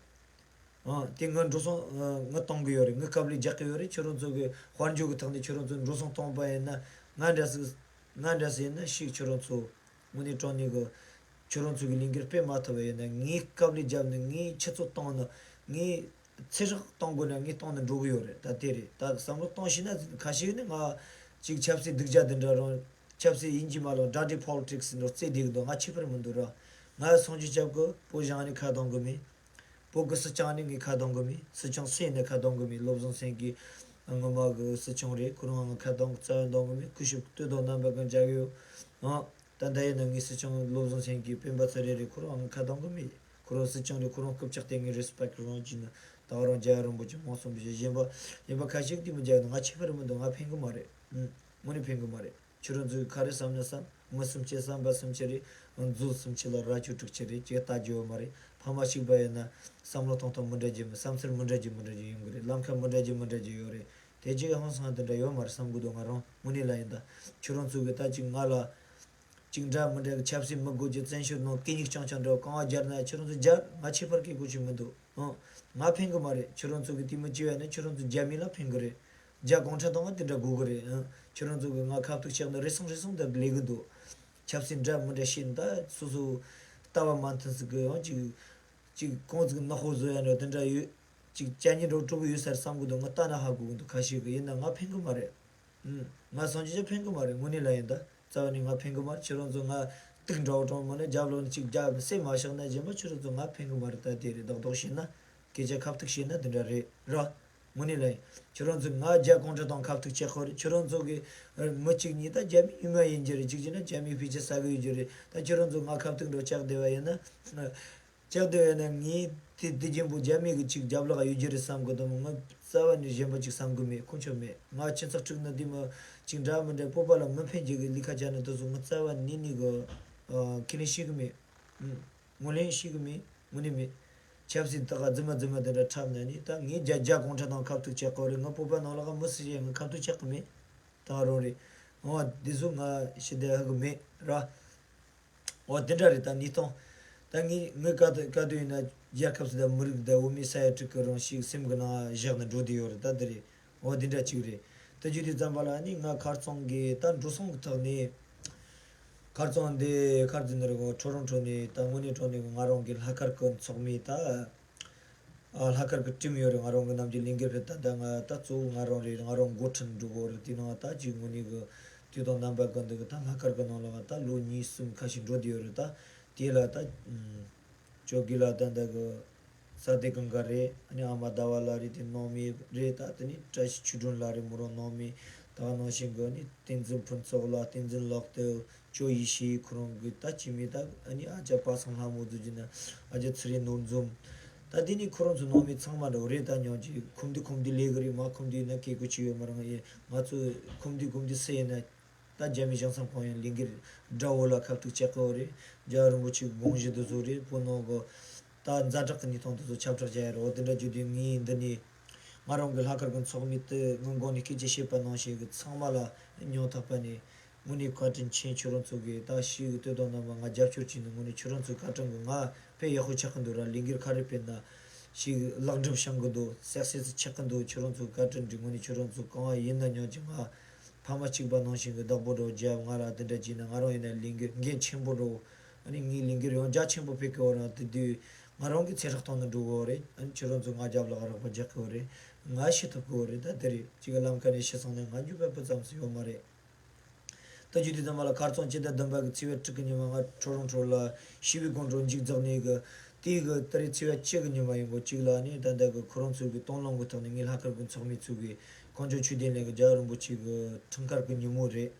ཨང་། དེ་ང་འགྲོ་སོང་ང་གཏོང་གི་ཡོད་རེད། ང་དཀའ་ལས་རྒྱག་གི་ཡོད་རེད། ཁྱོད་རང་ཚོ་གི་དཔལ་འབྱོར་གི་ཐོག་ནས་ཁྱོད་རང་ཚོ་འགྲོ་སོང་གཏོང་པ་ཡིན་ན་ང་འདྲ་སི་ང་འདྲ་སི་ཡིན་ན་ཤིག་ཁྱོད་རང་ཚོ། དངོས་གནས་དྲང་གནས་གི་ཁྱོད་རང་ཚོ་གི་ལས་འགུལ་སྤེལ་མ་ཐུབ་པ་ཡིན་ན་ངའི་དཀའ་ལས་བརྒྱབ་ནས་ངའི་ཆུ་ཚོད་བཏང་ནས་ངའི་ཚེ་སྲོག་གཏོང་དགོས་ན་ངས་བཏང་ནས་འགྲོ་གི་ཡོད་རེད། ད་དེ་རེད། ད་བསམ་བློ་གཏོང་ཤེས་ན་ཁ་ཤས་ནི་ང་ཅིག་ཆབ་སྲིད་སྡུག་ཅག་འདི་འདྲ་རང་ཆབ་སྲིད་ཡིན་གྱི་མ་ལོ་dirty politics་འདྲ་རྩེ་བསྡད་གི་འདུག་ང་ཁྱད་པར་མི་འདུག་ར། ང་སངས་རྒྱས་སྐྱབས་ཀྱི་བོད་གཞུང་ནས་ཁ་གཏོང་གི་མེད། བོད་ཀྱི་སྲིད་སྐྱོང་ནས་ངས་ཁ་གཏོང་གི་མེད། སྲིད་སྐྱོང་སུ་ཡིན་ནས་ཁ་གཏོང་གི་མེད། བློ་བཟང་སེང་གེ་སྔོན་མ་གི་སྲིད་སྐྱོང་རེད། ཁོ་རང་ང་ཁ་གཏོང་གི་རྩ་བའི་གཏོང་གི་མེད། སྐུ་ཞབས་སྟོད་ཐུང་རྣམ་པ་གང་བྱ་གི་ཡོད། ཨང་། ད་ལྟ་ཡིན་ན་ངའི་སྲིད་སྐྱོང་བློ་བཟང་སེང་གེ་སྤེན་པ་ཚེ་རིང་རེད། ཁོ་རང་ང་ཁ་གཏོང་གི་མེད། ཁོ་རང་སྲིད་སྐྱོང་རེད། ཁོ་རང་སྐུ་ཕྱག་དེ་ངས་རེ་སི་པེག་རང་བྱས་ན་ད་ག་རང་རྒྱལ་བ་རིན་པོ་ཆེ་མང་སོང་བྱས་གཞན་པ་གཞན་པ་ཁ་ཤས་ཀྱིས་མི་རྒྱག་ན་ང་ཁྱད་པར་མི་འདུག་ང་ཕན་གི་མ་རེད། ཨང་། དངོས་གནས་ཕན་གི་མ་རེད། ཁྱོད་རང་ཚོས་ག་རེ་བསམ་ན་བསམ། མི་སུམ་ཅུ་བསམ་པ་སུམ་ཅུ་རེད། མཛོད་སུམ་ཅུ་ལ་རྭ་ཅོ་དྲུག་ཅུ་རེད། ཅེས་ལྟ་རྒྱུ་ཡོད་མ་རེད། ཕ་མ་གཅིག་པ་ཡིན་ན་བསམ་བློ་གཏོང་སྟངས་མི་འདྲ་རྒྱུ་མི་བསམ་ཚུལ་མི་འདྲ་རྒྱུ་མི་འདྲ་རྒྱུ་ཡོང་གི་རེད། ལམ་ཁ་མི་འདྲ་རྒྱུ་མི་འདྲ་རྒྱུ་ཡོད་རེད། དེ་རྗེས་ཧང་སང་འདི་འདྲ་ཡོད་མ་རེད་བསམ་གི་འདུག་ང་རང་དངོས་གནས་ལ་ཡིན་ད། ཁྱོད་རང་ཚོ་གི་ད་ཅིག་ང་ལ་ཅིག་འདྲ་མི་འདྲ་གི་ཆབ་སྲིད་མི་དགོས་རྒྱུ་བཙན་བྱོལ་ནང་གད་སྙིགས་རྐྱང་རྐྱང་འདྲ་གང་བ་སྦྱར་ན་ཁྱོད་རང་ཚོ་སྦྱར། ང་ཁྱད་པར་གི་གོ་ཆོད་མི་འདུག་ཨང་། ང་ཕན་གི་མ་རེད། ཁྱོད་རང་ཚོ་གི་དེ་མི་བྱེད་པ་ནི་ཁྱོད་རང་ཚོ་རྒྱ་མི་ལ་ཕན་གི་རེད། རྒྱ་གུང་ཁྲན་ཏང་ང་དེ་འདྲ་དགོས་གི་རེད། ཨང་། ཁྱོད་རང་ཚོ་གི་ང་ཁ་ཐུག་བཤད་ན་རེ་ཟུང་རེ་ཟུང་དེ་ལས་གི་འདུག་ཆབ་སྲིད་འདྲ་མི་འདྲ་བཤད་ན་ད་སོ་སོ་ལྟ་བ་མ་མཐུན་ཟིག་གི་ཡང་ཅིག་ཅིག་གང་ཟིག་ནག་པོ་བཟོ་ཡ་འདྲ་དེ་འདྲ་ཡོད། ཅིག་ཅ་ཉེ་འགྲོ་སྤྲོ་གི་ཡོད་ས་རེད་བསམ་གི་འདུག་ང་ལྟ་ན་ཧ་གོ་གི་འདུག་ཁ་ཤས་གི་ཡིན་ན་ང་ཕན་གི་མ་རེད། ཨུམ། ང་སངས་རྒྱས་ཅག་ཕན་གི་མ་རེད། དངོས་གནས་ལ་ཡིན་ད། རྩ་བ་ནས་ང་ཕན་གི་མ་རེད། ཁྱེད་རང་ཚོ་ང་དུག་འདྲ་བོ་གྲོང་མ་ན་རྒྱབ་ལོག་ནས་ཅིག་རྒྱབ་བསད་མ་བཞག་ན་གཞན་པ་ཁྱེད་རང་ཚོ་ང་ཕན་གི་མ་རེད། ད་དེ་རེད། རྡོག་རྡོག་བཤད་ན་སྐད་ཆ་ཁ་ཐུག་བཤད་ན་འདི་འདྲ་རེད་ར། དངོས་གནས་ལ་ཡིན། ཁྱེད་རང་ཚོ་ང་རྒྱ་གུང་ཁྲན་ཏང་ཁ་ཐུག་བྱེད་ཁོ་རེད། ཁྱེད་རང་ཚོ་གི་མི་གཅིག་གཉིས་ད་རྒྱ་མི་ཉུང་མ་ཡིན་གྱི་རེད། གཅིག་བྱས་ན་རྒྱ་མིའི་ཕི་ཆ་ཟ་གི་ཡོད་ཀྱི་རེད། ད་ཁྱེད་རང་ཚོ་ང་ཁ་ཐུག་འགྲོ་ཆགས་བསྡད་པ་ཡིན་ན། ལྕགས་དེ་བས་ན་ངས་དེ་དེ་རྒྱན་པོ་རྒྱ་མི་གི་ཅིག་རྒྱབ་ལོགས་ཡོད་རྒྱུ་རེད་བསམ་གི་འདུག་ང་རྩ་བ་ནས་གཞན་པ་ཅིག་བསམ་གི་མེད། ཁོ་ཆོ་མེད། ང་ཁྱེད་ཚོ་ཁྲིག་ན་འདི་མ་ཅིག་འདྲ་མི་འདྲ་སྤོབས་པ་ལ་མི་ཕན་རྒྱུ་གི་ལི་ཁ་ཅན་ནི་དེ་ཚོ་ང་རྩ་བ་ནས་ནས་གི་ཁས་ལེན་ཤེས་གི་མེད། ངོས་ལེན་ཤེས་གི་མེད། ངོས་ནས་མེད། ཆབ་སྲིད་ད་ག་རྫུན་མ་རྫུན་མ་དེ་འདྲ་འཁྲབ་ན་ནི་ད་ངས་རྒྱ་རྒྱ་གུང་ཁྲན་ཏང་ཁ་ཐུག་བྱེད་དགོས་རེད། ང་སྤོབས་པ་ནང་ལ་ག་མི་སྲིད་ཡང་ང་ཁ་ཐུག་བྱེད་གི་མེད། ད་རུང་རེད། འོ་འདི་ཚོ་ང་ཞི་བདེ་ཧ་གི་མེད་ར། འོ་དེ་འདྲ་རེད། ད་ནི་སྟོང་། ད་ངས་ངའི་བཀའ་བཀའ་བསྡུར་ཡིན་ན་རྒྱལ་ཁབ་སུ་དང་མི་རིགས་དང་འོ་མའི་ས་ཡ་དྲུག་གི་རང་ཞིག་སེམས་ཀྱི་ནང་བཞག་ནས་འགྲོ་བསྡད་ཡོད་རེད། ད་འདི་རེད། འོ་དེ་འདྲ་གཅིག་རེད། ད་རྒྱུ་དེ་ཙམ་པ་ལ་ནི་ང་ཁར་ཚང་གི་ད་འགྲོ་སོང་གི་ཐོག་ནས། ཁར་ཚང་འདི་ཁར་འཛིན་ནི་རེད་གོ་ཁྲོ་རོང་ཁྲོ་ནས་ད་དངོས་གནས་ཁྲོ་ནས་ང་རང་གི་ལྷག་དཀར་གི་ཚོགས་མི་ད། ཨ་ལྷག་དཀར་གི་ཊིམ་ཡོད་རེད། ང་རང་གི་ནམ་རྒྱུན་ལས་འགུལ་སྤེལ་ད་ད་ང་ད་གཙོ་བོ་ང་རང་རེད། ང་རང་འགོ་ཁྲིད་འགྲོ་གོ་རེད། དེ་ནང་ད་ཅིག་དངོས་གནས་གི་དུས་དང་རྣམ་པ་གི་འདི་གི་ད་ལྷག་དཀར་གི་ནང་ལ་ང་ད་ལོ་གཉིས་གསུམ་ཁ་ཤས་འགྲོ་བསྡད་ཡོད་རེད། ད་དེ་ལ་ད་ཅོ་གི་ལ་ད་འདི་གི་ ས་སྡེ་གངས་དཀར་རེད། ཨ་ནི་ཨ་མ་ཟླ་བ་ལགས་རེད། དེ་ནང་མི་རེད། ད་དེ་ནི་བཀྲ་ཤིས་ཆོས་སྒྲོན་ལགས་རེད། མོ་རང་ནང་མི། ད་ག་ནང་བཞིན་གི་ཨ་ནི་བསྟན་འཛིན་ཕུན་ཚོགས་ལགས། བསྟན་འཛིན་ལགས་དེ། ཇོ་ཡེ་ཤེས། ཁོ་རང་གི་ད་སྐྱེ་དམན། ད་ཨ་ནི་ཨ་ཅག་པ་སངས་ལྷ་མོ་ཟེར་གྱི་ན། ཨ་ཅག་ཚེ་རིང་ནོར་འཛོམས། ད་དེ་ནི་ཁོ་རང་ཚོ་ནང་མི་ཚང་མ་འདྲ་བོ་རེད། ད་ཉོན་ཅིག་ཁུམ་དུས་ཁུམ་དུས་ལས་གི་རེད། མ་ཁུམ་དུས་ན་སྐད་གོ་ཆི་ཡོད་མ་རེད། ང་ཡིན་ང་ཚོ་ཁུམ་དུས་ཁུམ་དུས་སུ་ཡིན་ན། ད་རྒྱ་མི་ཞང་ཚང་ཁོང་ཡང་ལས་འགུལ་དགྲ་བོ་ལ་ཁ་ཐུག་བཅག་གི་ཡོད་རེད། རྒྱལ་བ་རིན་པོ་ཆེའི་དགོངས་གཞི་འདི་ཚོ་རེད། བོད་ནང་གི་ད་ཛ་དྲག་གི་གནས་སྟངས་འདི་ཚོ་ཁྱབ་བསྒྲགས་བྱས་ཡོད་རེད། འོ་དེ་འདྲ་བརྒྱུད་དེ་ངས་འདི་ནས་ང་རང་གི་ལྷག་དཀར་གི་ཚོགས་མི་དེ་ངའི་མགོ་ནས་སྐད་ཆ་བཤད་པ་ནང་བཞིན་གི་ཚང་མ་ལ་སྙིང་ཐག་པ་ནས་དངོས་གནས་བཀའ་དྲིན་ཆེ། ཁྱོད་རང་ཚོ་གིས་ད་ཤི་གི་ལྟོས་དང་རྣམ་པ་ང་རྒྱབ་སྐྱོར་བྱས་ནས་དངོས་གནས་ཁྱོད་རང་ཚོའི་བཀའ་དྲིན་གི་ང་དཔེ་ཡག་པོ་ཆགས་གི་འདུག་ར། ལས་འགུལ་ག་རེ་སྤེལ་ན་ཤི་གི་ལེགས་འགྲུབ་བྱུང་གི་འདུག་སེག་སེ་སི་ཆགས་གི་འདུག་ཁྱོད་རང་ཚོའི་བཀའ་དྲིན་འདི་དངོས་གནས་ཁྱོད་རང་ཚོ་གང་བ་ཡིན་ན་ཉོན་ཅིག་ང་ཕ་མ་གཅིག་པ་ནང་བཞིན་གྱི་བདག་པོ་འདྲ་བོ་རྒྱབ། ང་ལ་དེ་འདྲ་བྱས་ན་ང་རང་ཡིན་ན་ལས་འགུལ་འགན་ཆེན་པོ་འདྲ་བོ། ཨ་ནི་ངའི་ལས་འགུལ་ཡང་རྒྱ་ཆེན་པོ་སྤེལ་གི་ཡོད་ར། དེ་དུས་ང་རང་གི་ཚེ་སྲོག་ཐོག་ནས་འགྲོ་གི་ཡོད་རེད། ཨ་ནི་ཁྱོད་རང་ཚོ་ང་རྒྱབ་ལ་རོགས་པ་རྒྱག་གི་ཡོད་རེད། ང་ཤི་ཐུབ་གི་ཡོད་རེད། ད་དེ་རེད། གཅིག་གི་ལམ་ཁ་ནས་ཤི་སོང་ན་ང་འགྱོད་པ་སྤུ་ཙམ་ཞིག་ཡོད་མ་རེད། ད་རྒྱུ་དེ་ཚང་མ་ལ་ཁ་རྩང་སྤྱི་ཟླ་བདུན་པ་གི་ཚེས་པ་དྲུག་གི་ཉི་མ་ང་ཁྲོ་རོང་ཁྲོ་ལ་ཞི་བའི་དགོང་དྲོ་མཇུག་རྫོགས་ནས་གི་དེའི་གི་ད་རེས་ཚེས་པ་བཅུ་གི་ཉི་མ་ཡིན་གོ་གཅིག་ལ་ནི་ད་ལྟ་གི་ཁོ་རང་ཚོའི་གི་སྟོང་ལོང་གི་ཐོག་ནས་ངའི་ལྷག་དཀར་གི་ཚོགས་མི་ཚོའི་གི་གངས་ལྗོངས་ཆོས་ལྡན་གླིང་གི་རྒྱལ་བ་རིན་པོ་ཆེ་གི་འཁྲུངས་སྐར་གི་ཉིན་མོ་རེད།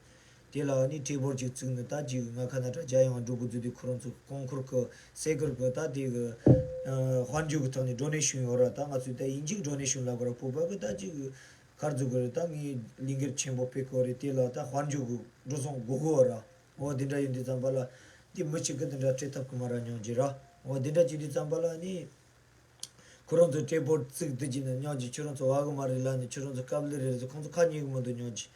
དེ་ལ་ནི་གྲོས་འབོར་ཅིག་བཙུགས་ནས་ད་ཅིག་ང་ཁ་ན་ཌ་རྒྱལ་ཡོངས་འགྲོ་དགོས་རྒྱུ་དེ་ཁོ་རང་ཚོ་རྐང་འཁོར་གི་སའི་ཀལ་གི་ད་དེ་གི་དཔལ་འབྱོར་གི་ཐོག་ནས་ཌོ་ནེ་ཤན་ཡོད་ར། ད་ང་ཚོས་ད་དབྱིན་ཇིའི་ཌོ་ནེ་ཤན་ལབ་དགོས་ར། བོད་པ་གི་ད་ཅིག་གར་འཛུགས་དགོས་རེད། ད་ངས་ལས་འགུལ་ཆེན་པོ་སྤེལ་དགོས་རེད། དེ་ལ་ད་དཔལ་འབྱོར་གྱི་འགྲོ་སོང་དགོས་གོ་ར། འོ་དེ་འདྲ་ཡིན་དུས་ཙམ་པ་ལ་དེ་མི་གཅིག་གིས་དེ་འདྲ་སྤྲད་ཐུབ་གི་མ་ར་ཉོན་གྱི་ར། འོ་དེ་འདྲ་བྱེད་དུས་ཙམ་པ་ལ་ནི་ཁོ་རང་ཚོ་གྲོས་འབོར་བཙུགས་དུས་ཀྱི་ནི་ཉོན་གྱི་ཁྱོད་རང་ཚོ་བ་གི་མ་རེད་ལ་ནི་ཁྱོད་རང་ཚོ་སྐབས་ལས་རེད་ཟེར་ཁོང་ཚོ་ཁ་ཉན་གི་མི་འདུག་ཉོན་གྱི།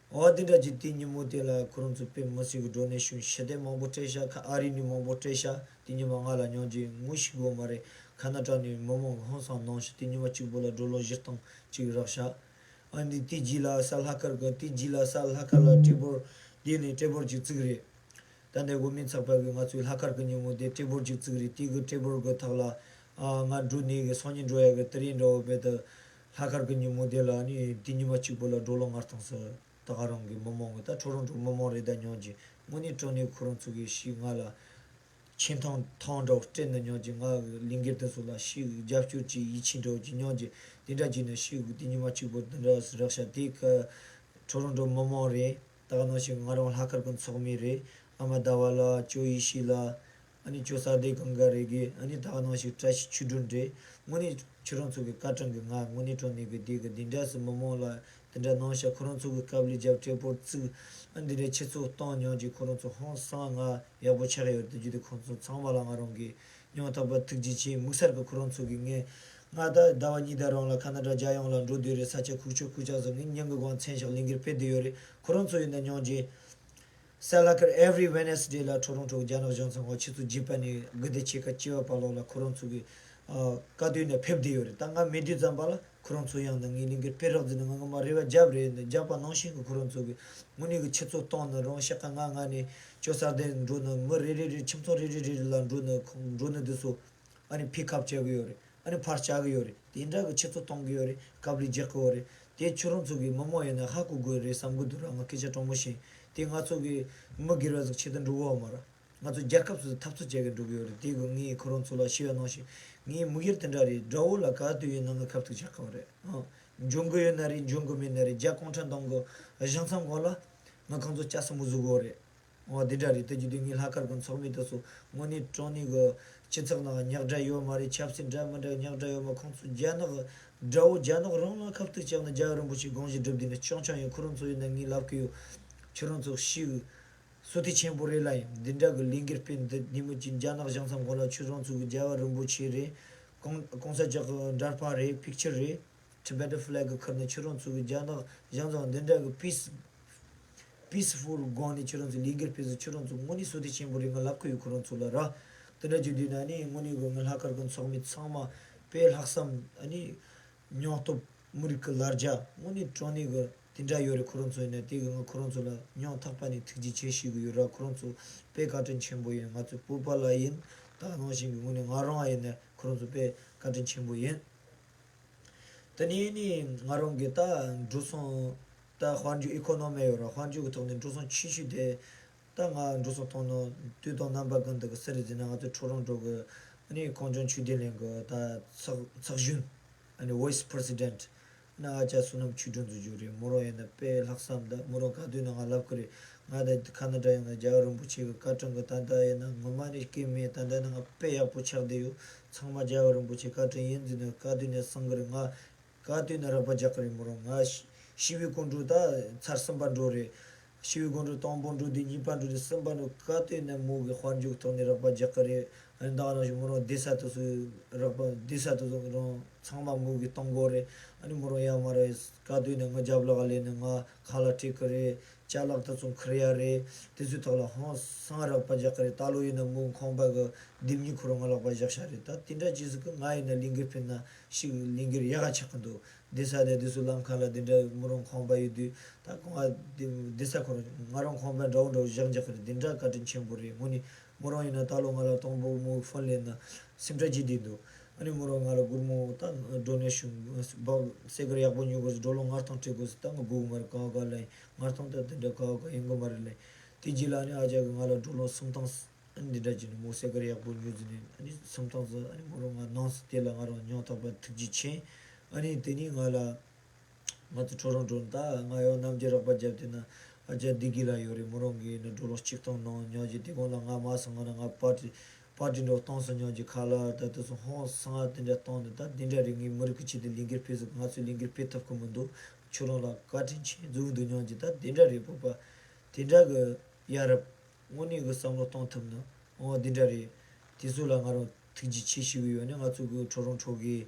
འོ་དེ་འདྲ་གྱི་དེ་ཉིན་མོ་དེ་ལ་ཁོ་རང་ཚོ་དཔེ་མི་སྲིད་གི་ཌོ་ནེ་ཤན་ཞི་བདེ་མང་པོ་སྤྲད་ཤག་ཁ་ཨ་རི་ནས་མང་པོ་སྤྲད་ཤག་དེ་ཉིན་མ་ང་ལ་ཉོན་གྱི་ངུ་ཤི་གི་མ་རེད། ཁ་ན་ཌ་ནས་མི་མང་གི་ཧང་སང་གནང་ཤག་དེ་ཉིན་མ་གཅིག་པོ་ལ་ཌོ་ལར་བཞི་སྟོང་གཅིག་རག་ཤག་ཨ་ནི་དེ་རྗེས་ལ་གཟའ་ལྷག་དཀར་གི་དེ་རྗེས་ལ་གཟའ་ལྷག་དཀར་ལ་གྲོས་འབོར་དེ་ནས་གྲོས་འབོར་གཅིག་བཙུགས་རེད། ད་ནས་དགོས་མིན་ཚགས་པར་གི་ང་ཚོའི་ལྷག་དཀར་གི་ཉིན་མོ་དེ་གྲོས་འབོར་གཅིག་བཙུགས་རེད། དེ་གི་གྲོས་འབོར་གི་ཐོག་ལ་ཨ་ང་འགྲོ་ནས་གི་སང་ཉིན་འགྲོ་ཡ་གི་དེ་རིང་འདྲ་བོ་བས་ད་ལྷག་དཀར་གི་ཉིན་མོ་དེ་ལ་ནི་དེ་ཉི་མ་གཅིག་པོ་ལ་ཌོ་ལར་ལྔ་སྟོང་ཟེར། ད་ག་རང་གི་མི་མང་གི་ད་ཁྲོ་རོང་ཁྲོ་མི་མང་རེད། ད་ཉོན་གྱི་དངོས་གནས་དྲང་གནས་ཁོ་རང་ཚོ་གི་ཤི་ང་ལ་ཆེ་མཐོང་མཐོང་འདྲ་བོ་སྤྲད་ན་ཉོན་གྱི་ང་གི་ལས་འགུལ་དེ་ཚོ་ལ་ཤི་རྒྱབ་སྐྱོར་གྱི་ཡིད་ཆེས་འདྲ་བོ་གྱི་ཉོན་གྱི་དེ་འདྲ་གྱི་ནི་ཤི་དེ་ཉི་མ་གཅིག་པོ་དེ་འདྲ་རག་ཤག་དེ་ཁ་ཁྲོ་རོང་ཁྲོ་མི་མང་རེད། ད་ག་ནང་བཞིན་ང་རང་ལྷག་དཀར་གི་ཚོགས་མི་རེད། ཨ་མ་ཟླ་བ་ལགས། ཇོ་ཡེ་ཤེས་ལགས། ཨ་ནི་ཇོ་གསལ་ལྡན་གངས་དཀར་རེད་གི། ཨ་ནི་ད་ག་ནང་བཞིན་བཀྲ་ཤིས་ཆོས་སྒྲོན་རེད། དངོས་གནས་ཁྱོད་རང་ཚོ་གི་བཀའ་དྲིན་གི་ང་དངོས་གནས་དྲང་གནས་གི་དེ་གི་འདི་འདྲ་སི་མི་མང་ལ་དེ་འདྲ་གནང་ཤག་ཁོ་རང་ཚོ་གི་སྐབས་ལས་རྒྱབ་གྲོས་འབོར་བཙུགས། ཨ་འདི་འདྲ་ཆུ་ཚོད་གཏོང་ཉོན་གྱི་ཁོ་རང་ཚོ་ཧང་སང་ང་ཡག་པོ་ཆགས་ཡོད་དེ་རྒྱུ་དེ་ཁོང་ཚོ་ཚང་མ་ལ་ང་རང་གི་སྙིང་ཐག་པ་ཐུགས་རྗེ་ཆེ། དམིགས་བསལ་གི་ཁོ་རང་ཚོ་གི་ངས་ང་ད་ཟླ་བ་གཉིས་ད་རང་ལ་ཁ་ན་ཌ་རྒྱལ་ཡོངས་ལ་འགྲོ་འདོད་རེད། ས་ཆ་ཁུག་ཀྱོག་ཁུག་ཀྱོག་སོང་ངས་ཉིན་གི་གོང་མཚན་བཞག་ལས་འགུལ་སྤེལ་བསྡད་ཡོད་རེད། ཁོ་རང་ཚོ་ཡིན་ན་ཉོན་གྱི་གཟའ་ལྷག་དཀར་every Wednesday ལ་ཁྲོ་རོང་ཁྲོ་རྒྱ་ནག་གཞུང་ཚང་བ་ཆུ་ཚོད་བརྒྱད་པ་ནས་དགུ་དེ་ཕྱེད་ཀ་བཅུ་པ་བར་ལོགས་ལ་ཁོ་རང་ཚོ་གི་ཨ་བཀའ་བསྡུ་ནས་ཕེབས་བསྡད་ཡོད་རེད། ད་ང་མེད་དུས་ཙམ་པ་ལ་ཁོ་རང་ཚོ་ཡང་ན་ངའི་ལས་འགུལ་སྤེལ་རོགས་ཟེར་ནས་ང་ངོ་མ་རེ་བ་བརྒྱབ་རེད། རྒྱབ་པ་ནང་བཞིན་གི་ཁོ་རང་ཚོ་གི་དངོས་གནས་གི་ཆུ་ཚོད་གཏོང་ནི་རང་ཤག་ཁ་ང་ང་ནས་ཇོ་གསལ་ལྡན་འགྲོ་ནི་མི་རེ་རེ་རེ་ཁྱིམ་ཚང་རེ་རེ་རེ་རེ་ལ་འགྲོ་ནི་ཁོ་འགྲོ་ནི་དེ་ཚོ་ཨ་ནི་ཕིག་ཨབ་བྱེད་གི་ཡོད་རེད། ཨ་ནི་ཕར་བཅར་གི་ཡོད་རེད། དེ་འདྲ་གི་ཆུ་ཚོད་གཏོང་གི་ཡོད་རེད། སྐབས་རེ་རྒྱག་གི་ཡོད་རེད། དེ་ཁྱོད་རང་ཚོ་གི་མི་མང་ཡིན་ན་ཧ་གོ་དགོས་རེད་བསམ་གི་འདུག་ར། ང་སྐད་ཆ་དྲང་མོ་བཤད། དེ་ང་ཚོ་གི་མི་སྒེར་བ་ཟིག་ཆེད་དུ་འགྲོ་གི་ཡོད་མ་རེད། ང་ཚོ་རྒྱལ་ཁབ་སུ་འཐབ་རྩོད་བྱེད་གི་འགྲོ་གི་ཡོད་རེད། དེ་གི་ངས་ཁོ་རང་ཚོ་ལ་ཞུ་ཡ་ནང་བཞིན་ངའི་དམིགས་ཡུལ་དེ་འདྲ་རེད། དགྲ་བོ་ལ་ག་དུས་ཡིན་ན་ང་ཁ་ཐུག་རྒྱག་གི་ཡོད་རེད། ཨང་། འཇོན་གི་ཡོད་ན་རེད། འཇོན་གི་མེད་ན་རེད། རྒྱ་གུང་ཁྲན་ཏང་གི་གཞུང་ཚབ་སྒང་ལ་ང་ཁོང་ཚོ་སྐྱ་སེར་མོ་བཟོ་གི་ཡོད་རེད། འོ་འདི་འདྲ་རེད། དེ་རྒྱུ་དུས་ངའི་ལྷག་དཀར་གི་ཚོགས་མི་དེ་ཚོ་དངོས་གནས་དྲང་གནས་གི་སྤྱི་ཚོགས་ནང་རྙོག་དྲ་ཡོད་མ་རེད། ཆབ་སྲིད་འདྲ་མི་འདྲ་རྙོག་དྲ་ཡོད་མ། ཁོང་ཚོ་རྒྱ་ནག་དགྲ་བོ་རྒྱ་ནག་རང་ལ་ཁ་ཐུག་བཅག་ནས་རྒྱལ་བ་རིན་པོ་ཆེའི་དགོངས་གཞི་སྒྲུབ་བསྡད་ནས་རྐྱང་རྐྱང་ཡིན། ཁོ་རང་ཚོ་ཡིན་ན་ངས་ལབ་གི་ཡོད། ཁྱོད་རང་ཚོ་ཤི་གི་བསོད་བདེ་ཆེན་པོ་རེད་ལ་ཡིན། འདི་འདྲ་གི་ལས་འགུལ་སྤེལ་འདི་ཉིན་མོ་གཅིག་རྒྱ་ནག་གཞུང་ཚབ་སྒང་ལ་ཁྱོད་རང་ཚོ་གི་རྒྱལ་བ་རིན་པོ་ཆེ་རེད། གོང་གོང་ས་མཆོག་གི་འདྲ་པར་རེད། པིག་ཅར་རེད། Tibetan flag གི་ཁུར་ནས་ཁྱོད་རང་ཚོ་གི་རྒྱ་ནག་གཞུང་ཚབ་འདི་འདྲ་གི་peace peaceful སྒང་ནས་ཁྱོད་རང་ཚོ་ལས་འགུལ་སྤེལ་ཚུལ་ཁྱོད་རང་ཚོ་དངོས་གནས་བསོད་བདེ་ཆེན་པོ་རེད། ང་ལབ་གི་ཡོད་ཁོ་རང་ཚོ་ལ་ར། དེ་འདྲ་བྱེད་དུས་ན་ནི་དངོས་གནས་གི་ང་ལྷག་དཀར་གི་ཚོགས་མི་ཚང་མ་དཔེ་ལྷག་བསམ་ཨ་ནི་སྙིང་སྟོབས་མི་རིགས་ཀྱི་ལ་རྒྱ་དངོས་གནས་དྲང་གནས་གི་དེ་འདྲ་ཡོད་རེད། ཁོ་རང་ཚོ་ཡིན་ན་དེ་གི་ང་ཁོ་རང་ཚོ་ལ་སྙིང་ཐག་པ་ནས་ཐུགས་རྗེ་ཆེ་ཞུ་གི་ཡོད་ར། ཁོ་རང་ཚོ་དཔེ་བཀའ་དྲིན་ཆེན་པོ་ཡིན། ང་ཚོ་བོད་པ་ལ་ཡིན། ད་ནང་བཞིན་གི་དངོས་གནས་ང་རང་ཡིན་ན་ཁོ་རང་ཚོ་དཔེ་བཀའ་དྲིན་ཆེན་པོ་ཡིན། དེ་ནས་ནི་ང་རང་གི་ད་འགྲོ་སོང་ད་དཔལ་འབྱོར་ཨི་ཁོ་ནོ་མི་ཡོད་ར། དཔལ་འབྱོར་གི་ཐོག་ནས་འགྲོ་སོང་ཆེ་ཤོས་དེ་ད་ང་འགྲོ་སོང་གཏོང་ནོ་དུས་དང་རྣམ་པ་ཀུན་ཏུ་གི་སུ་རེད་ཟེར་ན་ང་ཚོ་ཁྲོ་རོང་ཁྲོ་གི་ ཨ་ནི་གངས་ལྗོངས་ཆོས་ལྡན་གླིང་གི་ད་ཚགས་ཚགས་གཞོན། ཨ་ནི་vice president ཨ་ནི་ཨ་ཅག་བསོད་ནམས་ཆོས་སྒྲོན་ཚོ་ཡོད་རེད། མོ་རང་ཡིན་ན་དཔེ་ལྷག་བསམ་ད་མོ་རང་ག་དུས་ན་ང་ལབ་གི་རེད། ང་ད་ཁ་ན་ཌ་ཡིན་ན་རྒྱལ་བ་རིན་པོ་ཆེ་གི་བཀའ་དྲིན་གི་ད་ལྟ་ཡིན་ན་ངོ་མ་ནས་སྐྱེ་དམན་ད་ལྟ་ན་ང་དཔེ་ཡག་པོ་ཆགས་བསྡད་ཡོད། ཚང་མ་རྒྱལ་བ་རིན་པོ་ཆེ་བཀའ་དྲིན་ཡིན་ཟེར་ནས་ག་དུས་ནས་གསུང་གི་རེད། ང་ག་དུས་ནས་རག་པ་རྒྱག་གི་རེད། མོ་རང་ང་ཞི་བའི་སྐོར་འགྲོ་ད་ཚར་གསུམ་པ་འགྲོ་རེད། ཞི་བའི་སྒོ་འགྲོ་དང་པོ་འགྲོ་དེ་གཉིས་པ་འགྲོ་དེ་གསུམ་པ་འགྲོ་ག་དུས་ནས་མོ་གི་དཔལ་འབྱོར་ཐོག་ནས་རག་པ་རྒྱག་གི་རེད། ཨ་ནི་ད་ག་ནང་བཞིན་མོ་རང་བསྡད་ས་དེ་ཚོ་རག་པ་བསྡད་ས་དེ་ཚོ་རང་ཚང་མ་མོ་གི་གཏོང་དགོས་རེད། ཨ་ནི་མོ་རང་ཡ་མ་རེད། ག་དུས་ནས་ང་རྒྱབ་ལོགས་ལ་ནས་ང་ཁ་ལག་སྤྲད་གི་རེད། ཅ་ལག་དེ་ཚོ་འཁུར་ཡ་རེད། དེ་ཚོའི་ཐོག་ལ་ཧང་སང་རག་པ་རྒྱག་གི་རེད། ད་ལོ་ཡིན་ན་མོ་ཁང་པ་གི་ལྡེབས་གཉིས་ཁོ་རང་ང་ལག་པ་བཞག་ཤ་རེད། ད་དེ་འདྲ་ཅིག་ཟིག་གི་ང་ཡིན་ན་ལས་འགུལ་ཕེབས་ན་ཞིག་ལས་འགུལ་ཡག་ག་ཆགས་གི་འདུག་བསྡད་ས་དེ་དུས་སུ་ལམ་ཁ་ལ་འདི་འདྲ་མོ་རང་ཁང་པ་ཡོད་དུས་ད་ཁོང་ང་བསྡད་ས་ཁོ་རང་ང་རང་ཁང་པ་འདྲ་བོ་འདྲ་བོ་བཞག་འཇག་གི་རེད། འདི་འདྲ་བཀའ་དྲིན་ཆེན་པོ་རེད། དངོས་ནས་མོ་རང་ཡིན་ན་ད་ལོ་ང་ལ་དང་པོ་མོ་ཕོན་ལེན་ན་སེམས་ཁྲལ་བྱེད་བསྡད་འདུག་ཨ་ནི་མོ་རང་ང་ལ་སྒོར་མོ་ད་ཌོ་ནེ་ཤོན་སྦག་སེ་གར་ཡག་པོ་ཉོ་དགོས་སུ་ཌོ་ལར་ལྔ་སྟོང་སྤྲད་དགོས་སུ་ད་ང་སྒུག་མ་རེད། ག་ག་ལ་ལྔ་སྟོང་ད་འདི་འདྲ་ག་ག་ཡིན་གི་མ་རེད་ལ། དེ་རྗེས་ལ་ཨ་ནི་ཨ་ཅག་གི་ང་ལ་ཌོ་ལར་སུམ་སྟོང་ཨ་ནི་འདི་འདྲ་བྱས་ནས་མོ་སེ་གར་ཡག་པོ་ཉོས་ཟིན་ནས་ཨ་ནི་སུམ་སྟོང་ཙམ་ཨ་ནི་མོ་རང་ང་གནང་སོང་། དེ་ལ་ང་རང་སྙིང་ཐག་པ་ཐུགས་རྗེ་ཆེ། ཨ་ནི་དེ་ནས་ང་ལ་ང་ཚོ་ཁྲོ་རོང་ཁྲོ་ད་ང་ཡང་ནམ་རྒྱུན་རོགས་པ་རྒྱབ་དེ་ན་ཨ་ཅག་བདེ་སྐྱིད་ལགས་ཡོད་རེད། མོ་རང་གིས་ནི་ཌོ་ལར་གཅིག་སྟོང་གནང་ཉོ་རྒྱུ་དེ་གོང་ལ་ང་མ་སོང་ང་ན་ང་པར་ཊི་པར་ཊི་འགྲོ་གཏོང་སོང་ཉོ་རྒྱུ་ཁ་ལག་ད་དེ་ཚོ་ཧང་སང་དེ་འདྲ་གཏོང་ནས་ད་དེ་འདྲ་རེད། ངའི་མི་རིགས་ཀྱི་ཆེད་དུ་ལས་འགུལ་སྤེལ་ཟིག་ང་ཚོས་ལས་འགུལ་སྤེལ་ཐུབ་ཀྱི་མི་འདུག་ཁྱོད་རང་ལ་བཀའ་དྲིན་ཆེ་འཛུགས་འདུག་ཉོ་རྒྱུ་ད་དེ་འདྲ་རེད། སྤོབས་པ་དེ་འདྲ་གི་ཡ་རབས། དངོས་གནས་ཀྱི་བསམ་བློ་གཏོང་ཐུབ་ན་འོ་འདི་འདྲ་རེད། དེ་ཚོ་ལ་ང་རང་ཐུགས་རྗེ་ཆེ་ཞུ་གི་ཡོད། ནི་ང་ཚོ་གི་ཁྲོ་རོང་ཁྲོ་གི་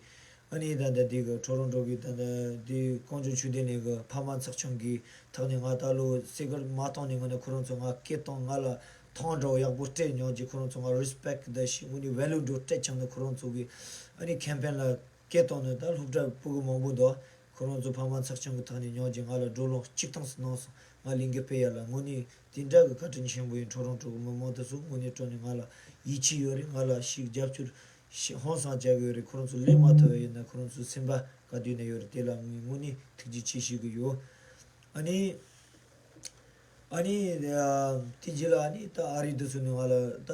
ཨ་ནི་ད་ལྟ་འདི་གི་ཁྲོ་རོང་ཁྲོ་གི་ད་ལྟ་འདི་གངས་ལྗོངས་ཆོས་ལྡན་གླིང་གི་ཕ་མ་ཚེགས་ཆུང་གི་ཐོག་ནས་ང་ད་ལོ་སེ་གར་མ་བཏང་ནས་ང་ནི་ཁོ་རང་ཚོ་ང་སྐད་གཏོང་ང་ལ་ཐང་འདྲ་བོ་ཡག་པོ་སྤྲད་ཉོ་རྒྱུ་ཁོ་རང་ཚོ་ང་རེ་སི་པེག་ད་ཞིག་དངོས་གནས་ཝེ་ལུ་འགྲོ་སྤྲད་ཆང་ནི་ཁོ་རང་ཚོ་གི་ཨ་ནི་ཁེམ་པེན་ལ་སྐད་གཏོང་ནི་ད་སློབ་གྲྭ་ཕྲུ་གུ་མང་པོ་འདུག་ཁོ་རང་ཚོ་ཕ་མ་ཚེགས་ཆུང་གི་ཐོག་ནས་ཉོ་རྒྱུ་ང་ལ་ཌོ་ལར་གཅིག་སྟོང་ཙམ་གནང་སོང་། ང་ལས་འགུལ་སྤེལ་ཡ་ལ་དངོས་གནས། དེ་འདྲ་གི་བཀའ་དྲིན་ཆེན་པོ་ཡིན། ཁྲོ་རོང་ཁྲོ་གི་མི་མང་དེ་ཚོ་དངོས་གནས་དྲང་གནས་ང་ལ་ཡིད་ཆེས་ཡོད་རེད། ང་ལ་ཞིག་རྒྱབ་སྐྱོར་ཞིག་ཧང་སང་རྒྱག་གི་ཡོད་རེད། ཁོ་རང་ཚོ་སླེབས་མ་ཐུབ་པ་ཡིན་ན་ཁོ་རང་ཚོ་སེམས་པ་ག་དུས་ནས་ཡོད་རེད། དེ་ལ་ངས་དངོས་གནས་ཐུགས་རྗེ་ཆེ་ཞུ་གི་ཡོད། ཨ་ནི་ཨ་ནི་ཨ་དེ་རྗེས་ལ་ཨ་ནི་ད་ཨ་རི་དེ་ཚོ་ནས་ང་ལ་ད་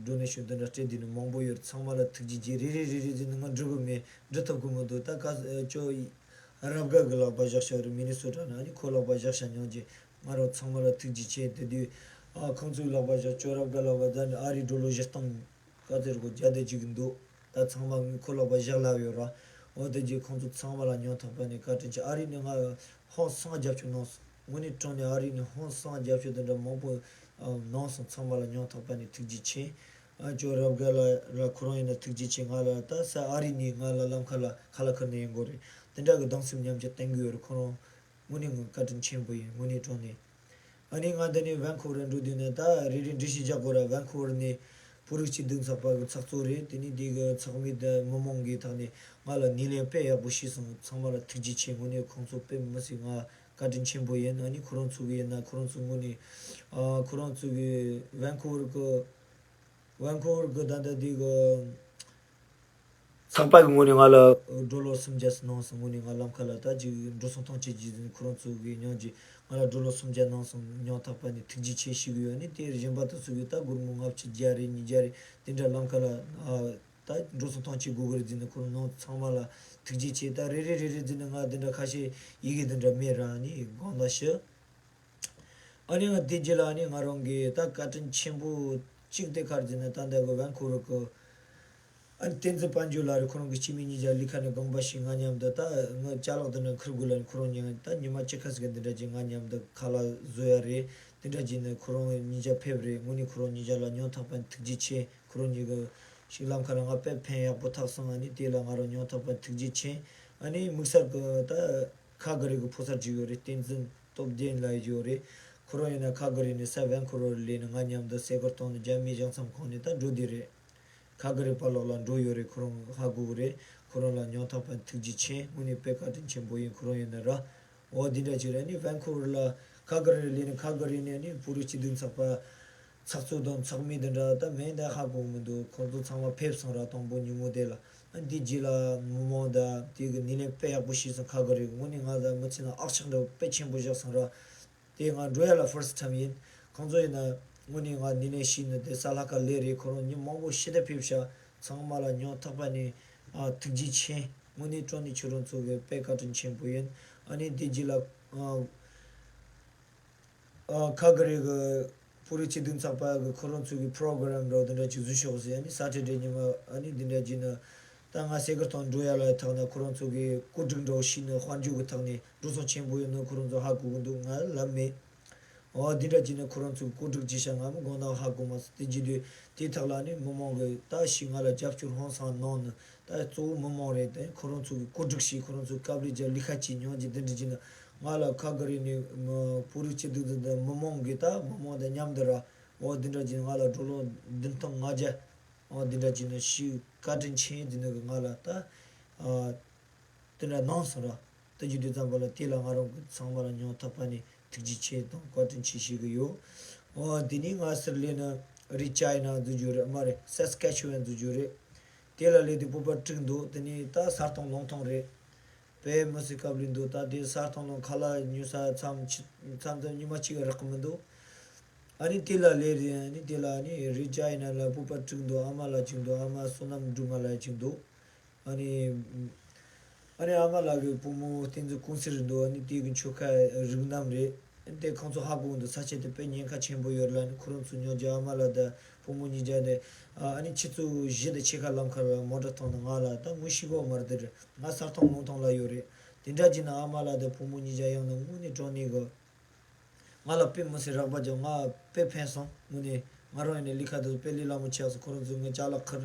ཌོ་ནེ་ཤོན་དེ་འདྲ་སྤྲད་དེ་ནི་མང་པོ་ཡོད་རེད། ཚང་མ་ལ་ཐུགས་རྗེ་ཆེ། རེ་རེ་རེ་རེ་ཟེར་ནས་ང་འགྲོ་གི་མེད། འགྲོ་ཐུབ་གི་མི་འདུག་ད་ག་ཅོ་རབ་དགའ་གི་ལག་པ་བཞག་བཞག་རེད། མི་ནི་སོ་ཊ་ན་ཨ་ནི་ཁོ་ལག་པ་བཞག་བཞག་ཉོ་རྒྱུ། ང་རང་ཚང་མ་ལ་ཐུགས་རྗེ་ཆེ། དེ་དུས་ཨ་ཁོང་ཚོའི་ལག་པ་བཞག་ཅོ་རབ་དགའ་ལག་པ་ད་ནི་ཨ་རི་ཌོ་ལར་བཞི་སྟོང་ག་ཚོད་རེད་གོ་བརྒྱ་དེ་གཅིག་གི་འདུག་ད་ཚང་མ་ངས་ཁོ་ལག་པ་བཞག་ལབ་ཡོད་ར། འོ་དེ་རྗེས་ཁོང་ཚོ་ཚང་མ་ལ་སྙིང་ཐག་པ་ནས་བཀའ་དྲིན་ཆེ། ཨ་རི་ནས་ང་ཧང་སང་རྒྱབ་སྐྱོར་གནང་སོང་། དངོས་གནས་དྲང་གནས་ཨ་རི་ནས་ཧང་སང་རྒྱབ་སྐྱོར་དེ་འདྲ་མང་པོ་ཨ་གནང་སོང་། ཚང་མ་ལ་སྙིང་ཐག་པ་ནས་ཐུགས་རྗེ་ཆེ། ཨ་ཅོ་རབ་དགའ་ལགས་ལ་ཁོ་རང་ཡིན་ན་ཐུགས་རྗེ་ཆེ། ང་ལ་ད་ས་ཨ་རི་ནས་ང་ལ་ལམ་ཁ་ལ་ཁ་ལག་ཁུར་ནས་ཡོང་གི་རེད། དེ་འདྲ་གི་སྡང་སེམས་མཉམ་སྐྱེད་བསྟན་གི་ཡོད་རེད། ཁོ་རང་དངོས་གནས་ངོ་བཀའ་དྲིན་ཆེན་པོ་ཡིན། དངོས་གནས་དྲང་གནས། ཨ་ནི་ང་འདི་ནས་ཝན་ཁུ་ཝར་འགྲོ་དུས་ནས་ད་རེ་རེ་འགྲེལ་བཤད་རྒྱག་དགོས་ར། ཝན་ཁུ་ཝར་ནས་བོད་རིགས་སྤྱི་མཐུན་ཚོགས་པ་གི་ཚོགས་གཙོ་རེད། དེ་ནས་དེ་གི་ཚོགས་མི་དང་མི་མང་གི་ཐོག་ནས་ང་ལ་སྣེ་ལེན་དཔེ་ཡག་པོ་བྱས་སོང་། ཚང་མ་ལ་ཐུགས་རྗེ་ཆེ། དངོས་གནས་ཁོང་ཚོ་དཔེ་མི་སྲིད་ང་བཀའ་དྲིན་ཆེན་པོ་ཡིན། ཨ་ནི་ཁོ་རང་ཚོ་གི་ཡིན་ན་ཁོ་རང་ཚོ་དངོས་གནས་ཨ་ཁོ་རང་ཚོ་གི་ཝན་ཁུ་ཝར་གི་ཝན་ཁུ་ཝར་གི་ད་ལྟ་དེ་གི་ཚོགས་པ་གི་ངོས་ནས་ང་ལ་ཌོ་ལར་སུམ་བརྒྱ་གནང་སོང་། དངོས་གནས་ང་ལམ་ཁ་ལ་ད་ཅིག་འགྲོ་སོང་གཏོང་བྱེད་ཀྱི་ཁོ་རང་ཚོ་གི་སྙིང་རྗེ། ང་ལ་ཌོ་ལར་སུམ་བརྒྱ་གནང་སོང་། སྙིང་ཐག་པ་ནས་ཐུགས་རྗེ་ཆེ་ཞུ་གི་ཡོད། ཨ་ནི་དེ་གཞན་པ་དེ་ཚོ་གི་ད་སྒོར་མོ་ལྔ་བཅུ་བརྒྱ་རེ་ཉིས་བརྒྱ་རེ་དེ་འདྲ་ལམ་ཁ་ལ་ཨ་ད་འགྲོ་སོང་གཏོང་བྱེད་དགོས་གི་རེད་ཟེར་ནས་ཁོ་རང་ཚང་མ་ལ་ཐུགས་རྗེ་ཆེ། ད་རེ་རེ་རེ་རེ་ཟེར་ནས་ང་དེ་འདྲ་ཁ་ཤས་ཡི་གེ་དེ་འདྲ་མེད་ར། ཨ་ནི་དགོངས་དག་ཞུ། ཨ་ནི་ང་དེ་རྗེས་ལ་ཨ་ནི་ང་རང་གི་ད་བཀའ་དྲིན་ཆེན་པོ་གཅིག་དེ་ག་རེ་ཟེར་ན་ད་ལྟ་གི་ཝན་ཁུ་ཝར་གི་ཨ་ནི་བསྟན་འཛིན་དཔལ་འབྱོར་ལགས་རེད། ཁོ་རང་གི་སྐྱེ་དམན་གཉིས་ཆ་ལས་ཁ་ནས་དགོངས་པ་ཞིག་ང་མཉམ་དུ་ད་ང་ཅ་ལག་དེ་འདྲ་འཁུར་དགོས་ལ་ནི་ཁོ་རང་གཉིས་ད་ཉི་མ་གཅིག་ཁ་ཟིག་འདི་འདྲ་ཅིག་ང་མཉམ་དུ་ཁ་ལག་བཟོ་ཡ་རེད། དེ་འདྲ་ཅིག་ནི་ཁོ་རང་གཉིས་ཆ་ཕེབས་རེད། དངོས་གནས་ཁོ་རང་གཉིས་ཆ་ལ་སྙིང་ཐག་པ་ནས་ཐུགས་རྗེ་ཆེ། ཁོ་རང་གཉིས་ཀྱི་ཞིག་ལམ་ཁ་ལ་ང་དཔེ་ཕན་ཡག་པོ་ཐོགས་སོང་། ཨ་ནི་དེ་ལ་ང་རང་སྙིང་ཐག་པ་ནས་ཐུགས་རྗེ་ཆེ། ཨ་ནི་དམིགས་བསལ་གི་ད་ཁ་གི་རི་གི་ཕོ་གསར་ཅིག་ཡོད་རེད། བསྟན་འཛིན་སྟོབས་ལྡན་ལགས་ཡོད་རེད། ཁོ་རང་ཡིན་ན་ཁ་གི་རི་ནས་ས་ཝན་ཁུ་ཝར་ལ་ནི་ང་མཉམ་དུ་སེ་གར་གཏོང་ནས་རྒྱ་མིའི་ཞང་ཚམ་ཁང་ནས་ད་འགྲོ་བསྡད་རེད། ཁ་གི་རི་པར་ལོག་ལ་འགྲོ་ཡོད་རེད། ཁོ་རང་ཧ་གོ་གི་རེད། ཁོ་རང་ལ་སྙིང་ཐག་པ་ཐུགས་རྗེ་ཆེ། དངོས་གནས་དཔེ་བཀའ་དྲིན་ཆེན་པོ་ཡིན། ཁོ་རང་ཡིན་ན་ར། འོ་འདི་འདྲ་ཅིག་རེད། ཨ་ནི་ཝན་ཁུ་ཝར་ལ་ཁ་གི་རི་ལ་ནི་ཁ་གི་རི་ནས་ཨ་ནི་བོད་རིགས་སྤྱི་མཐུན་ཚོགས་པ་ཚོགས་གཙོ་དང་ཚོགས་མི་དེ་འདྲ་ད་མིང་ད་ཧ་གོ་མི་འདུག་ཁོང་ཚོ་ཚང་མ་ཕེབས་སོང་ར། དང་པོ་ཉིན་མོ་དེ་ལ། ཨ་འདི་རྗེས་ལ་མི་མང་ད་དེ་གི་སྣེ་ལེན་དཔེ་ཡག་པོ་བྱས་སོང་། ཁ་གི་རི་དངོས་གནས་ང་ད་མི་ཚེ་ནང་ཨག་ཆག་འདྲ་དཔེ་ཆེན་པོ་བཞག་སོང་ར། དེ་ང་འགྲོ་ཡ་ལ་first time ཡིན། ཁོང་ཚོ་ཡིན་ན་དངོས་གནས་ང་སྣེ་ལེན་བྱས་ནས་དེ་ས་ལྷ་ཁ་ལས་རེད། ཁོ་རང་མི་མང་པོ་ཞེ་དྲག་ཕེབས་ཤག་ཚང་མ་ལ་སྙིང་ཐག་པ་ནས་ཨ་ཐུགས་རྗེ་ཆེ། དངོས་གནས་དྲང་གནས་ཁྱོད་རང་ཚོ་གི་དཔེ་བཀའ་དྲིན་ཆེན་པོ་ཡིན། ཨ་ནི་དེ་རྗེས་ལ་ཨ་ཨ་ཁ་གི་རེ་གི་བོད་རིགས་སྤྱི་མཐུན་ཚོགས་པ་གི་ཁོ་རང་ཚོ་གི་པོ་རོ་གྷ་རམ་འདྲ་བོ་དེ་འདྲ་ཅིག་བཟོས་ཤོག་ཟེར། ཨ་ནི་སེ་ཊར་ཌེ་ཉི་མ་ཨ་ནི་དེ་འདྲ་བྱས་ན་ད་ང་སེ་གར་ཐང་འགྲོ་ཡ་ལ་ཐག་ན་ཁོ་རང་ཚོ་གི་བཀོད་སྒྲིག་འདྲ་བོ་ཞིག་ནི་དཔལ་འབྱོར་གི་ཐོག་ནས་འགྲོ་སོང་ཆེན་པོ་ཡོད་ནོ་ཁོ་རང་ཚོ་ཧ་གོ་གི་འདུག་ང་ལབ་མེད། འོ་འདི་འདྲ་བྱས་ནས་ཁོ་རང་ཚོས་བཀོད་སྒྲིག་བྱས་ཤག་ང་མི་དགོངས་དག་ཧ་གོ་མ་སོང་། དེ་བྱེད་དུས་དེའི་ཐོག་ལ་ནི་མི་མང་གིས་ད་ཞིག་ང་ལ་རྒྱབ་སྐྱོར་ཧང་སང་གནང་ནི་ད་གཙོ་བོ་མི་མང་རེད། དེ་ཁོ་རང་ཚོ་གིས་བཀོད་སྒྲིག་བྱས། ཁོ་རང་ཚོས་དཀའ་ལས་བརྒྱབ། ལས་ཀ་བྱས། སྙིང་རྗེ། འདི་འདྲ་བྱས་ན་ང་ལ་ཁ་གི་རེ་ནས་མི་བོད་རིགས་སྤྱི་མཐུན་ཚོགས་པ་མི་མང་གིས་ད་མི་མང་དང་མཉམ་དུ་ར་འོ་འདི་འདྲ་བྱས་ན་ང་ལ་ཌོ་ལར་བདུན་སྟོང་ལྔ་བརྒྱ་འོ་འདི་འདྲ་བྱས་ན་ཞིག་བཀའ་དྲིན་ཆེ་འདི་ནི་གི་ང་ལ་ད་ཨ་དེ་འདྲ་གནང་སོང་ར། ད་བརྗོད་དུས་ཙམ་པ་ལ་དེ་ལ་ང་རང་གི་ཚང་མ་ལ་སྙིང་ཐག་པ་ནས་ཐུགས་རྗེ་ཆེ་དང་བཀའ་དྲིན་ཆེ་ཞུ་གི་ཡོད། འོ་དེ་ནས་ང་སེར་ལེ་ནི་རི་ཅའི་ན་འཛུལ་རྒྱུ་རེད། མ་རེད། སེ་སི་ཀེ་ཆུ་ཝན་འཛུལ་རྒྱུ་རེད། དེ་ལ་སླེབས་དུས་བོད་པ་དྲུག་འདུག་དེ་ནས་ད་ས་སྟོང་ལུང་སྟོང་རེད། དཔེ་མི་སྲིད་དཀའ་ལས་འདུག་ད་དེ་ས་སྟོང་ལུང་ཁ་ལག་ཉོ་ས་མཚམས་ཆི་མཚམས་མཚམས་ཉི་མ་གཅིག་རག་གི་མི་འདུག་ཨ་ནི་དེ་ལ་སླེབས་རེད། ཨ་ནི་དེ་ལ་ཨ་ནི་རི་ཅའི་ན་ལ་བོད་པ་དྲུག་འདུག་ཨ་མ་ལགས་གཅིག་འདུག་ཨ་མ་བསོད་ནམས་སྒྲོལ་མ་ལགས་གཅིག་འདུག་ཨ་ནི། ཨ་ནི་ཨ་མ་ལགས་ཀྱི་བུ་མོ་བསྟན་འཛིན་ཀུན་གསལ་རེད་འདུག་ཨ་ནི་དེ་གི་ཆོལ་ཁ་རིགས་རྣམ་རེད། ཨ་ནི་དེ་ཁོང་ཚོ་ཧ་གོ་གི་འདུག་ས་ཆ་དེ་དཔེ་ཉེན་ཁ་ཆེན་པོ་ཡོད་རེད་ལ། ཨ་ནི་ཁོ་རང་ཚོ་ཉོ་རྒྱུ་ཨ་མ་ལགས་དང་བུ་མོ་གཉིས་ཀ་དེ་ཨ་ནི་ཆུ་ཚོད་བཞི་དང་ཕྱེད་ཀ་ལམ་ཁ་ལ་མོ་ཊ་ཐོན་ནས། ང་ལ་ད་ངོ་ཤེས་གི་མ་རེད་དེ་རེད། ང་ས་སྟོང་ལུང་སྟོང་ལ་ཡོད་རེད། དེ་འདྲ་བྱས་ན་ཨ་མ་ལགས་དང་བུ་མོ་གཉིས་ཀ་ཡོང་ན་དངོས་གནས་དྲང་གནས་གི་ང་ལ་དཔེ་མི་སྲིད་རག་པ་ཅིག་ང་དཔེ་ཕན་སོང་། དངོས་གནས་ང་རང་ཡིན་ནའི་ལས་ཀ་དེ་ཚོ་དཔེ་ལས་སླ་མོ་ཆགས་སོང་། ཁོ་རང་ཚོས་ངའི་ཅ་ལག་ཁུར་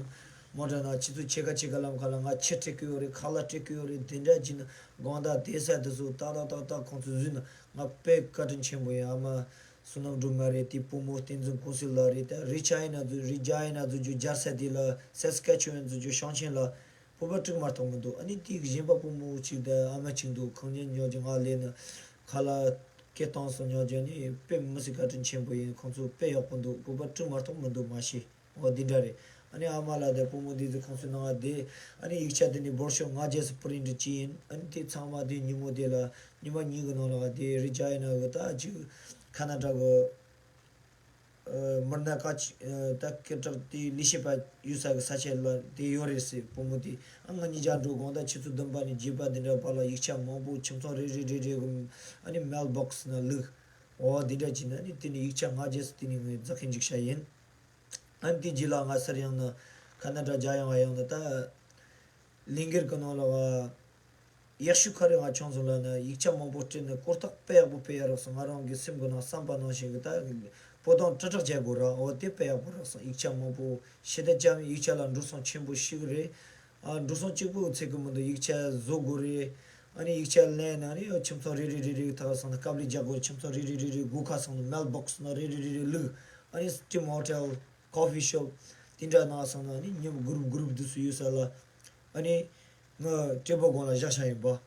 མོ་ཊ་ནང་ཆུ་ཚོད་ཕྱེད་ཀ་ཕྱེད་ཀ་ལམ་ཁ་ལ་ང་ཕྱི་སྤྲད་གི་ཡོད་རེད། ཁ་ལག་སྤྲད་གི་ཡོད་རེད། དེ་འདྲ་བྱས་ན་དགོང་དག་བསྡད་ས་དེ་ཚོ་ཏག་ཏག་ཏག་ཏག་ཁོང་ཚོ་བཟོས་ན་ང་དཔེ་བཀའ་དྲིན་ཆེན་པོ་ཡིན། ཨ་མ་བསོད་ནམས་སྒྲོལ་མ་རེད། དེའི་བུ་མོ་བསྟན་འཛིན་ཀུན་གསལ་ལགས་རེད། ད་རི་ཅའི་ན་འཛུལ་རི་ཅའི་ན་འཛུལ་རྒྱུ་རྒྱལ་ས་དེ་ལ་སེ་སི་ཀེ་ཆུ་ཝན་འཛུལ་རྒྱུ་ཞིང་ཆེན་ལ། བོད་པ་དྲུག་མ་གཏོགས་མི་འདུག་ཨ་ནི་དེའི་གཞན་པ་བུ་མོ་གཅིག་དང་ཨ་མ་གཅིག་འདུག་ཁོང་གཉིས་ཉོ་རྒྱུ་ང་ལས་ནི་ཁ་ལག་སྐད་བཏང་སོང་། ཉོ་རྒྱུ་ནི་དཔེ་མི་སྲིད་བཀའ་དྲིན་ཆེན་པོ་ཡིན། ཁོང་ཚོ་དཔེ་ཡག་པོ་འདུག་བོད་པ་དྲུག་མ་གཏོགས་མི་འདུག་མ་གཞི། འོ་འདི་འདྲ་རེད། ཨ་ནི་ཨ་མ་ལགས་དང་བུ་མོ་འདི་ཚོ་ཁོང་ཚོའི་ནང་བསྡད། ཨ་ནི་ཡིག་ཆ་དེ་ནི་འབོར་ཤོག་ལྔ་བརྒྱ་སུ་པི་རིན་ཊི་བྱས་ཡིན། ཨ་ནི་དེ་ཚང་མ་དེ་ཉིན་མོ་དེ་ལ་ཉི་མ་གཉིས་ཀྱི་ནང་ལ་དེ་རི་ཅའི་ན་གི་ད་ཅིག་ཁ་ན་ཌ་གི་མི་སྣ་ཁག་ཅིག་ད་སྐད་གྲགས་དེ་ལས་བྱེད་པ་ཡོད་ས་གི་ས་ཆ་ལ་དེ་ཡོད་རེད་ཟེར། བུ་མོ་དེ་ཨ་ང་གཉིས་ཆ་འགྲོ། དགོང་དག་ཆུ་ཚོད་བདུན་པ་ནས་བརྒྱད་པ་དེ་འདྲ་བར་ལ་ཡིག་ཆ་མང་པོ་ཁྱིམ་ཚང་རེ་རེ་རེ་རེ་གི་ཨ་ནི་མེལ་བྷོག་སི་ནང་བླུགས། འོ་དེ་འདྲ་བྱས་ནས་ཨ་ནི་དེ་ནས་ཡིག་ཆ་ལྔ་བརྒྱ་ཙམ་དེ་ནས་ངས་རྫོགས་མཁན་ཅིག་བྱས་ཡིན། ཨ་ནི་དེ་རྗེས་ལ་ང་སར་ཡོང་ན་ཁ་ན་ཌ་རྒྱ་ཡོང་བ་ཡོང་ན་ད། ལས་འགུལ་གྱི་ནང་ལ་ཡག་ཤོས་ག་རེ་ང་བྱུང་སོང་ལབ་ན། ཡིག་ཆ་མང་པོ་བྲིས་ནས་གོ་རྟོགས་དཔེ་ཡག་པོ་སྤེལ་ཡ་རག་སོང་། ང་རང་གི་སེམས་ཀྱི་ནང་བསམ་པ་ནང་བཞིན་གྱི་ད་པོ་ཏང་དྲིལ་བསྒྲགས་བྱེད་དགོས་ར། འོ་དེ་དཔེ་ཡག་པོ་རག་སོང་། ཡིག་ཆ་མང་པོ་ཤེས་ད་ཅམ་ཡིག་ཆ་ལ་འགྲོ་སོང་ཆེན་པོ་ཞིག་རེད། ཨ་འགྲོ་སོང་གཅིག་པོ་ཚད་ཀྱི་མི་འདུག་ཡིག་ཆ་བཟོ་དགོས་རེད། ཨ་ནི་ཡིག་ཆ་ལེན་ན་ནི་ཁྱིམ་ཚང་རེ་རེ་རེ་རེ་ཐག་སོང་ན་དཀའ་ལས་རྒྱག་དགོས། ཁྱིམ་ཚང་རེ་རེ་རེ་རེ་སྒོ་ཁ་སོང་ན་མེལ་བྷོག་སི་ནང་རེ་རེ་རེ་རེ་བླུགས། ཨ་ནི་སི་ཊིམ་ཧོ་ཊེལ། ཀོ་ཕི་ཤོབ་དེ་འདྲ་ནང་སོང་ན་ནི་མཉམ་གུ་རུབ་གུ་རུབ་དུ་སུ་ཡོད་ས་ལ། ཨ་ནི་ང་སྤྲད་པ་དགོང་ལ་བཞག་བཞག་ཡིན་པ།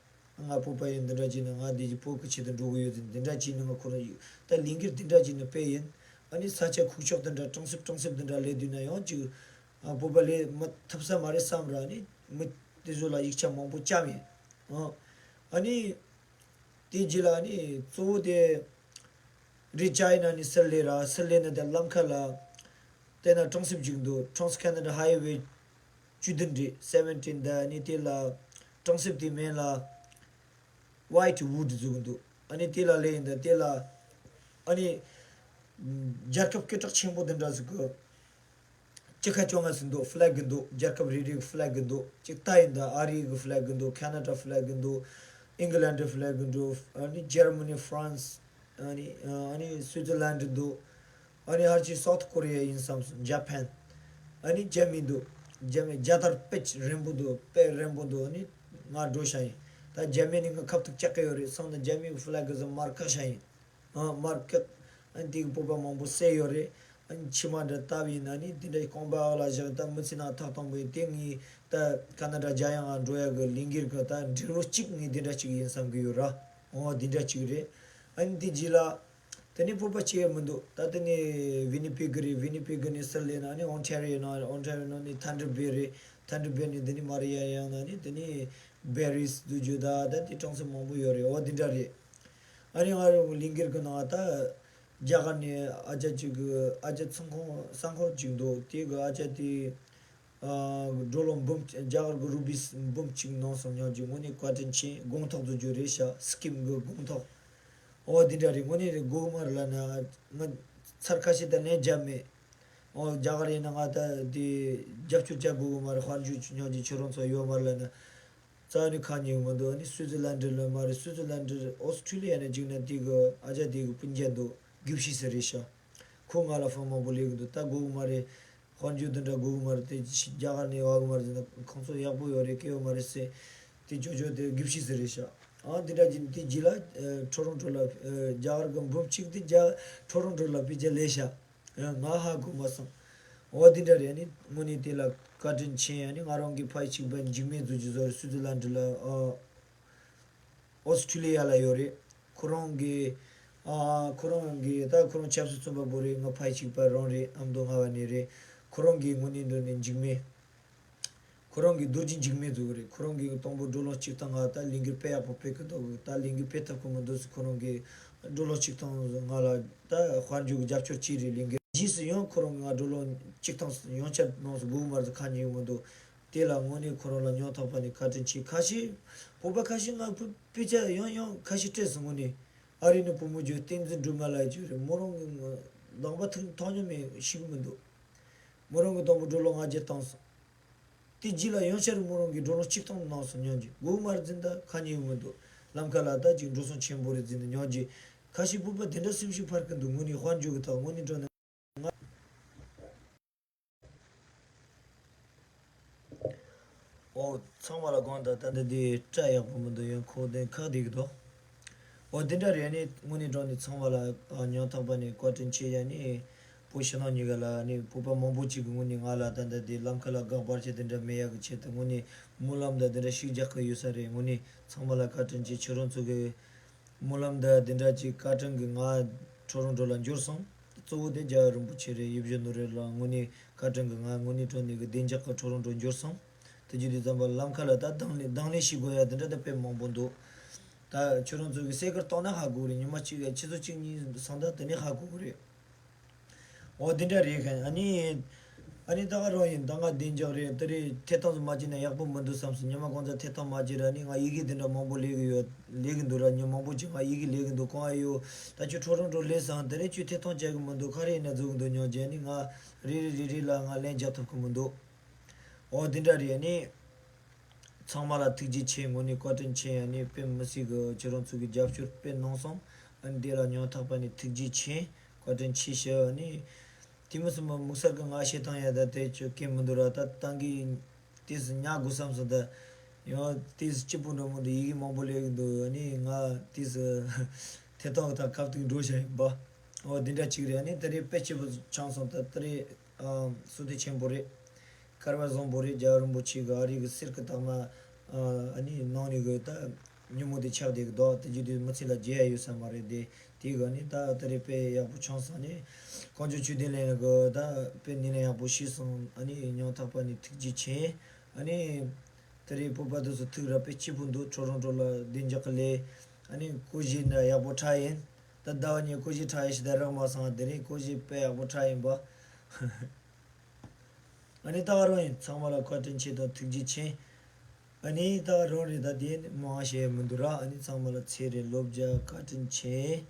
ང་བོད་པ་ཡིན། འདི་འདྲ་བྱས་ན་ང་འདི་གི་བོད་ཀྱི་ཆེད་དུ་འགྲོ་གི་ཡོད་ཟེར། འདི་འདྲ་བྱས་ན་ང་ཁོ་རང་ཡོད་ད་ལས་འགུལ་འདི་འདྲ་བྱས་ན་དཔེ་ཡིན། ཨ་ནི་ས་ཆ་ཁུག་ཀྱོག་འདི་འདྲ་གྲོང་གསེབ་གྲོང་གསེབ་འདི་འདྲ་སླེབས་དུས་ན་ཡང་ཅིག་ཨ་བོད་པ་སླེབས་མ་ཐུབ་ས་མ་རེད་བསམ་ར། ཨ་ནི་མི་དེ་ཚོ་ལ་ཡིག་ཆ་མང་པོ་བསྐྱམས་ཡིན། ཨ་ཨ་ནི། དེའི་རྗེས་ལ་ནི་གཙོ་བོ་དེ་རི་ཅའི་ན་ནི་སི་ལེ་ར། སི་ལེ་ནི་དེ་ལམ་ཁ་ལ་དེ་ན་གྲོང་གསེབ་ཅིག་འདུག Trans Canada Highway བཅུ་བདུན་རེད། སེ་བེན་ཊིན། དེ་ནི་དེ་ལ་གྲོང་གསེབ་དེའི་མིང་ལ་White Wood བཟོས་ཀྱི་འདུག་ཨ་ནི་དེ་ལ་སླེབས་ཡིན་ད་དེ་ལ་ཨ་ནི་རྒྱལ་ཁབ་སྐད་གྲགས་ཆེན་པོ་དེ་འདྲ་ཟིག་གི་སྤྱི་ཁ་བཅོ་ལྔ་ཟིག་འདུག་ཕི་ལེག་གི་འདུག་རྒྱལ་ཁབ་རེ་རེ་གི་ཕི་ལེག་གི་འདུག་ཅིག་ལྟ་ཡིན་ད་ཨ་རི་གི་ཕི་ལེག་གི་འདུག་ཁ་ན་ཌ་ཕི་ལེག་གི་འདུག་ཨིང་ག་ལན་ཌི་ཕི་ལེག་གི་འདུག་ཨ་ནི་ཇར་མ་ནི། ཧྥ་རན་སི། ཨ་ནི་ཨ་ནི་སུའི་ཛར་ལན་ཌི་འདུག་ཨ་ནི་ཧར་ཅི་སའུ་ཐི་ཀོ་རི་ཡ་ཡིན་བསམ་སོང་། ཇ་པན། ཨ་ནི་རྒྱ་མི་འདུག་རྒྱ་མི་རྒྱ་དར་དཔེ་རན་པོ་འདུག་དཔེ་རན་པོ་འདུག་ཨ་ནི་ང་འགྲོ་ཤ་ཡིན། ད་རྒྱ་མི་ནི་ང་ཁབ་ཏུ་བཅག་གི་ཡོད་རེད་བསམ་ན་རྒྱ་མི་གི་ཕི་ལེག་གི་ཟ་མར་ཁ་ཤ་ཡིན། ཨ་མར་ཀེག་ཨ་ནི་དེ་གི་བོད་པ་མང་པོ་བསད་ཡོད་རེད། ཨ་ནི་ཕྱི་མ་འདྲ་ལྟ་བུ་ཡིན་ན་ནི་དེ་འདྲའི་རྐང་པ་འོག་ལ་བཞག་ད་མི་ཚེ་ནང་ཐག་དང་པོ་ཡིན། དེ་ངས་ད་ཁ་ན་ཌ་རྒྱ་ཡང་ང་འགྲོ་ཡ་གི་ལས་འགུལ་གི་ད་འབྲས་བུ་གཅིག་ངས་དེ་འདྲ་གཅིག་ཡིན་བསམ་གི་ཡོད་ར། འོ་དེ་འདྲ་གཅིག་རེད། ཨ་ནི་དེ་རྗེས་ལ་དེ་ནས་བོད་པ་སྐྱེ་ཡ་མི་འདུག་ད་དེ་ནས་ཝི་ནི་པེ་གི་རེད། ཝི་ནི་པེ་གི་ནས་སི་ལེ་ན་ནི་ཨོན་ཊ་རི་ཡོ་ན། ཨོན་ཊ་རི་ཡོ་ན་ནི་ཐན་ཌར་བྷེ་རེད། ཐན་ཌར་བྷེ་ནས་དེ་ནས་མར་ཡར་ཡོང་ན་ནི་དེ་ནས་བྷེ་རི་སི་དུ་ཇོ་ད་ད་དེ་གྲོང་གསེབ་མང་པོ་ཡོད་རེད། འོ་དེ་འདྲ་རེད། ཨ་ནི་ང་རང་གི་ལས་འགུལ་གི་ནང་ད་རྒྱ་གར་ནས་ཨ་ཅག་ཅིག་གི་ཨ་ཅག་ཚོང་ཁང་ས་ཁང་ཅིག་འདུག་དེ་གི་ཨ་ཅག་དེ་ ཨ་ཌོ་ལར་འབུམ་རྒྱ་གར་གི་རུ་པི་འབུམ་གཅིག་ནང་སོང་སྙམ་གྱི་དངོས་གནས་བཀའ་དྲིན་ཆེ། དགོང་ཐོག་ཏུ་འཇུ་རེད་ཤག་སི་ཀིམ་གི་དགོང་ཐོག་འོ་འདི་འདྲ་རེད། དངོས་གནས་རེད། དགོས་མ་རེད་ལབ་ན་ང་ཚར་ཁ་ཤས་ད་ལན་རྒྱབ་མེད། འོ་རྒྱ་གར་ཡིན་ན་ང་ད་དེ་རྒྱབ་སྐྱོར་བྱ་དགོས་གི་མ་རེད། དཔལ་འབྱོར་སྙམ་གྱི་ཁྱོད་རང་ཚོ་ཡོད་མ་རེད་ལབ་ན། རྩ་བ་ནས་ཁ་ཉན་མི་འདུག་ཨ་ནི་སུའི་ཙི་ལན་ཌི་ལ་མ་རེད། སུའི་ཙི་ལན་ཌི་ཨོ་སི་ཁྲུ་ལི་ཡ་ནས་འཇུག་ན་དེ་གི་ཨ་ཅག་དེ་གི་སྤུན་ཀྱག་འདུག་གུ་ཤི་ཟེར་རེད་ཤག་ཁོ་ང་ལ་ཕོན་མང་པོ་ལས་གི་འདུག་ད་དགོས་གི་མ་རེད། དཔལ་འབྱོར་དེ་འདྲ་དགོས་གི་མ་རེད། དེ་རྒྱ་གར་ནས་ཡོང་གི་མ་རེད་ཟེར་ན་ཁོང་ཚོ་ཡག་པོ་ཡོད་རེད། སྐྱེ་ཡོད་མ་རེད་ཟེར། དེ་ཅོ་ཅོ་དེ་གུ་ཤི་ཟེར་རེད་ཤག་ཨ་དེ་འདྲ་ཅིག་དེ་རྗེས་ལ་ཨ་ཊོ་རོན་ཊོ་ལ་ཨ་རྒྱ་གར་གི་འབུམ་གཅིག་དེ་རྒྱ་ཊོ་རོན་ཊོ་ལ་དཔེ་ཆ་ལས་ཤག་ང་ཧ་གོ་མ་སོང་། འོ་དེ་འདྲ་རེད། ཨ་ནི་དངོས་གནས་དེ་ལ་བཀའ་དྲིན་ཆེ། ཨ་ནི་ང་རང་གི་ཕ་ཡུལ་གཅིག་པ་འཇིགས་མེད་རྫོང་གི་བཟོ་རེད། སུའི་ཙི་ལན་ཌི་ལ་ཨ་ཨོ་སི་ཁྲུ་ལི་ཡ་ལ་ཡོད་རེད། ཁོ་རང་གི་ཨ་ཁོ་རང་གི་ད་ཁོ་རང་ཆབ་སྲིད་བཙོན་པ་པོ་རེད། ང་ཕ་ཡུལ་གཅིག་པ་རང་རེད། ཨ་མདོ་རྔ་བ་ནས་རེད། ཁོ་རང་གི་དངོས་གནས་དྲང་གནས་འཇིགས་མེད། ཁོ་རང་གི་རྡོ་རྗེ་འཇིགས་མེད་རྫོང་རེད། ཁོ་རང་གི་དང་པོ་ཌོ་ལར་གཅིག་སྟོང་ང་ད་ལས་འགུལ་སྤེལ་ཡག་པོ་སྤེལ་གི་འདུག་ད་ལས་འགུལ་སྤེལ་ཐུབ་གི་མི་འདུག་ཟེར། ཁོ་རང་གི་ཌོ་ལར་གཅིག་སྟོང་ང་ལ་ད་དཔལ་འབྱོར་གི་རྒྱབ་སྐྱོར་བྱས་རེད། ལས་འགུལ་རྗེས་སུ་ཡང་ཁོ་རང་ང་ཌོ་ལར་གཅིག་སྟོང་ཡང་བསྐྱར་གནང་ཟེར་དགོས་མ་རེད་ཟེར། ཁ་ཉན་མི་འདུག་དེ་ལ་དངོས་གནས་ཁོ་རང་ལ་སྙིང་ཐག་པ་ནས་བཀའ་དྲིན་ཆེ། ཁ་ཤས་བོད་པ་ཁ་ཤས་ང་དཔེ་ཆ་ཡང་ཡང་ཁ་ཤས་སྤྲད་སོང་། དངོས་གནས་ཨ་རི་ནས་བུ་མོ་ཅིག་བསྟན་འཛིན་སྒྲོལ་མ་ལབ་ཅིག་ཡོད་རེད། མོ་རང་གི་ལག་པ་ཐུག་མཐོང་མྱོང་མེད། ཤེས་གི་མི་འདུག་མོ་རང་གི་དང་པོ་ཌོ་ལར་ལྔ་བརྒྱ་བཏང་སོང་། དེ་རྗེས་ལ་ཡང་བསྐྱར་མོ་རང་གིས་ཌོ་ལར་གཅིག་སྟོང་གནང་སོང་སྙམ་གྱི། དགོས་མ་རེད་ཟེར། ད་ཁ་ཉན་མི་འདུག་ལམ་ཁ་ལ་ད་ཅིག་འགྲོ་སོང་ཆེན་པོ་རེད་ཟེར་ནས་སྙམ་གྱི། ཁ་ཤས་བོད་པ་དེ་འདྲ་སེམས་ཤུགས་འཕར་གི་འདུག་དངོས་གནས་དཔལ་འབྱོར་གི་ཐོག་དངོས་གནས་དྲང་གནས་ང་། ཨོ། ཚང་མ་ལ་དགོངས་དག་ད་ལྟ་འདི་སྐྲ་ཡག་པོ་མི་འདུག་ཡང་ཁོག་དེ་ཁག་བསྡད་གི་འདུག་ཨོ་དེ་འདྲ་རེད། ཨ་ནི་དངོས་གནས་དྲང་གནས་ཚང་མ་ལ་ཨ་སྙིང་ཐག་པ་ནས་བཀའ་དྲིན་ཆེ། ཡ་ནི་བོད་ཕྱི་ནང་གཉིས་ཀ་ལ་ཨ་ནི་བོད་པ་མང་པོ་ཅིག་གིས་དངོས་གནས་ང་ལ་ད་ལྟ་འདི་ལམ་ཁ་ལ་དགག་པར་བྱེད་དེ་འདྲ་མེད་ཡག་གི་ཆེད་དུ་དངོས་གནས་སྨོན་ལམ་དང་དེ་འདྲ་ཞིག་རྒྱག་གི་ཡོད་ས་རེད། དངོས་གནས་ཚང་མ་ལ་བཀའ་དྲིན་ཆེ། ཁྱོད་རང་ཚོ་གི་སྨོན་ལམ་དང་དེ་འདྲ་ཅིག་བཀའ་དྲིན་གྱིས་ང་ཊོ་རོན་ཊོ་ལ་འབྱོར་སོང་། གཙོ་བོ་དེ་རྒྱལ་བ་རིན་པོ་ཆེ་རེད། ཡིད་བཞིན་ནོར་བུ་རེད་ལ་དངོས་གནས་བཀའ་དྲིན་གྱིས་ང་དངོས་གནས་དྲང་གནས་ཀྱི་བདེ་འཇགས་ཀྱི་ཊོ་རོན་ཊོ་འབྱོར་སོང་། དེ་བརྒྱུད་དུས་ཙམ་པ་ལམ་ཁ་ལ་ད་དང་ལེན་དང་ལེན་ཞིག་དགོས་ཡ་དེ་འདྲ་ད་དཔེ་མང་པོ་འདུག་ད་ཁྱོད་རང་ཚོ་གི་སེ་གར་བཏང་ན་ཧ་གོ་གི་རེད། ཉི་མ་གཅིག་ཡ་ཆུ་ཚོད་གཅིག་གཉིས་སོང་ད་དེ་ནས་ཧ་གོ་གི་རེད། འོ་དེ་འདྲ་རེད་ཁན། ཨ་ནི་ཨ་ནི་ད་ག་རང་ཡིན། ད་ང་བདེ་འཇགས་རེད། དེ་རེད། ཐད་གཏོང་ཙམ་མ་བྱས་ན་ཡག་པོ་མི་འདུག་བསམ་སོང་། ཉི་མ་གང་ཙམ་ཐད་གཏོང་མ་བྱས་ར་ནི་ང་ཡི་གེ་དེ་འདྲ་མང་པོ་ལས་གི་ཡོད། ལས་གི་འདུག་ར། ཉི་མ་མང་པོ་ཅིག་ང་ཡི་གེ་ལས་གི་འདུག་གང་ཨེ་ཡོད། ད་ཁྱོད་ཊོ་རོན་ཊོ་ལས་སོང་། དེ་རེད། ཁྱོད་ཐད་གཏོང་བྱ་གི་མི་འདུག་ག་རེ་ཡིན་ན་འཛུགས་གི་འདུག་སྙམ་བྱས་ནི་ང་རེ་རེ་རེ་རེ་ལ་ང་ལན་རྒྱག་ཐུབ་གི་མི་འདུག་འོ་དེ་འདྲ་རེད། ཨ་ནི་ཚང་མ་ལ་ཐུགས་རྗེ་ཆེ། དངོས་གནས་བཀའ་དྲིན་ཆེ། ཨ་ནི་དཔེ་མི་སྲིད་གི་ཁྱེད་རང་ཚོ་གི་རྒྱབ་སྐྱོར་དཔེ་གནང་སོང་། ཨ་ནི་དེ་ལ་སྙིང་ཐག་པ་ནས་ཐུགས་རྗེ་ཆེ། བཀའ་དྲིན་ཆེ་ཞུ། ཨ་ནི་དེ་མི་སྲིད་མ་དམིགས་བསལ་གི་ང་བཤད་སྟངས་ཡ་ད་དེ་ཅོ་གེ་མི་འདུག་ར། ད་ཏང་གི་དེས་ཉག་དགོས་བསམ་སོང་། ད་ཡང་དེས་སྐྱིད་པོ་འགྲོ་མི་འདུག་ཡི་གེ་མང་པོ་ལས་གི་འདུག་ཨ་ནི་ང་དེས་ཐད་གཏོང་གི་ད་ཁབ་ཏུ་འགྲོ་བྱ་ཡིན་པ། འོ་དེ་འདྲ་ཅིག་རེད། ཨ་ནི་ད་རེས་དཔེ་སྐྱིད་པོ་ཆགས་སོང་། ད་ད་རེས་ཨ་བསོད་བདེ་ཆེན་པོ་རེད། སྐལ་བ་བཟང་པོ་རེད། རྒྱལ་བ་རིན་པོ་ཆེ་གི་ཨ་རི་གི་གསེར་གི་རྟགས་མ་ཨ་ནི་ནང་ནས་གི་ད་ཉིན་མོ་དེ་ཆགས་བསྡད་གི་འདུག་དེ་རྒྱུ་དེ་མི་ཚེ་ལ་བརྗེད་ཡ་ཡོད་ས་མ་རེད་དེ། དེ་གི་ཨ་ནི་ད་ད་རེས་དཔེ་ཡག་པོ་ཆགས་སོང་། ཨ་ནི་གངས་ལྗོངས་ཆོས་ལྡན་གླིང་གི་ད་དཔེ་སྣེ་ལེན་ཡག་པོ་བྱས་སོང་། ཨ་ནི་སྙིང་ཐག་པ་ནས་ཐུགས་རྗེ་ཆེ། ཨ་ནི་ད་རེས་བོད་པ་དེ་ཚོ་ཐུགས་ར་དཔེ་སྐྱིད་པོ་འདུག་ཊོ་རོན་ཊོ་ལ་བདེ་འཇགས་ཀྱི་ལས། ཨ་ནི་སྒོར་གཞས་འདྲ་ཡག་པོ་འཁྲབ་ཡིན། ད་ཟླ་བ་གཉིས་སྒོར་གཞས་འཁྲབ་ཡིན་ཞེས་ད་རག་མ་སོང་། དེ་རིང་སྒོར་གཞས་དཔེ་ཡག་པོ་འཁྲབ་ཡིན་པ། ཨ་ནི་ད་ག་རང་ཡིན། ཚང་མ་ལ་བཀའ་དྲིན་ཆེ་དང་ཐུགས་རྗེ་ཆེ། ཨ་ནི་ད་ག་རང་རེད། ད་དེ་མང་བ་བཤད་མི་འདུག་ར། ཨ་ནི་ཚང་མ་ལ་ཚེ་རིང་ལོ་བརྒྱ་བཀའ་དྲིན་ཆེ།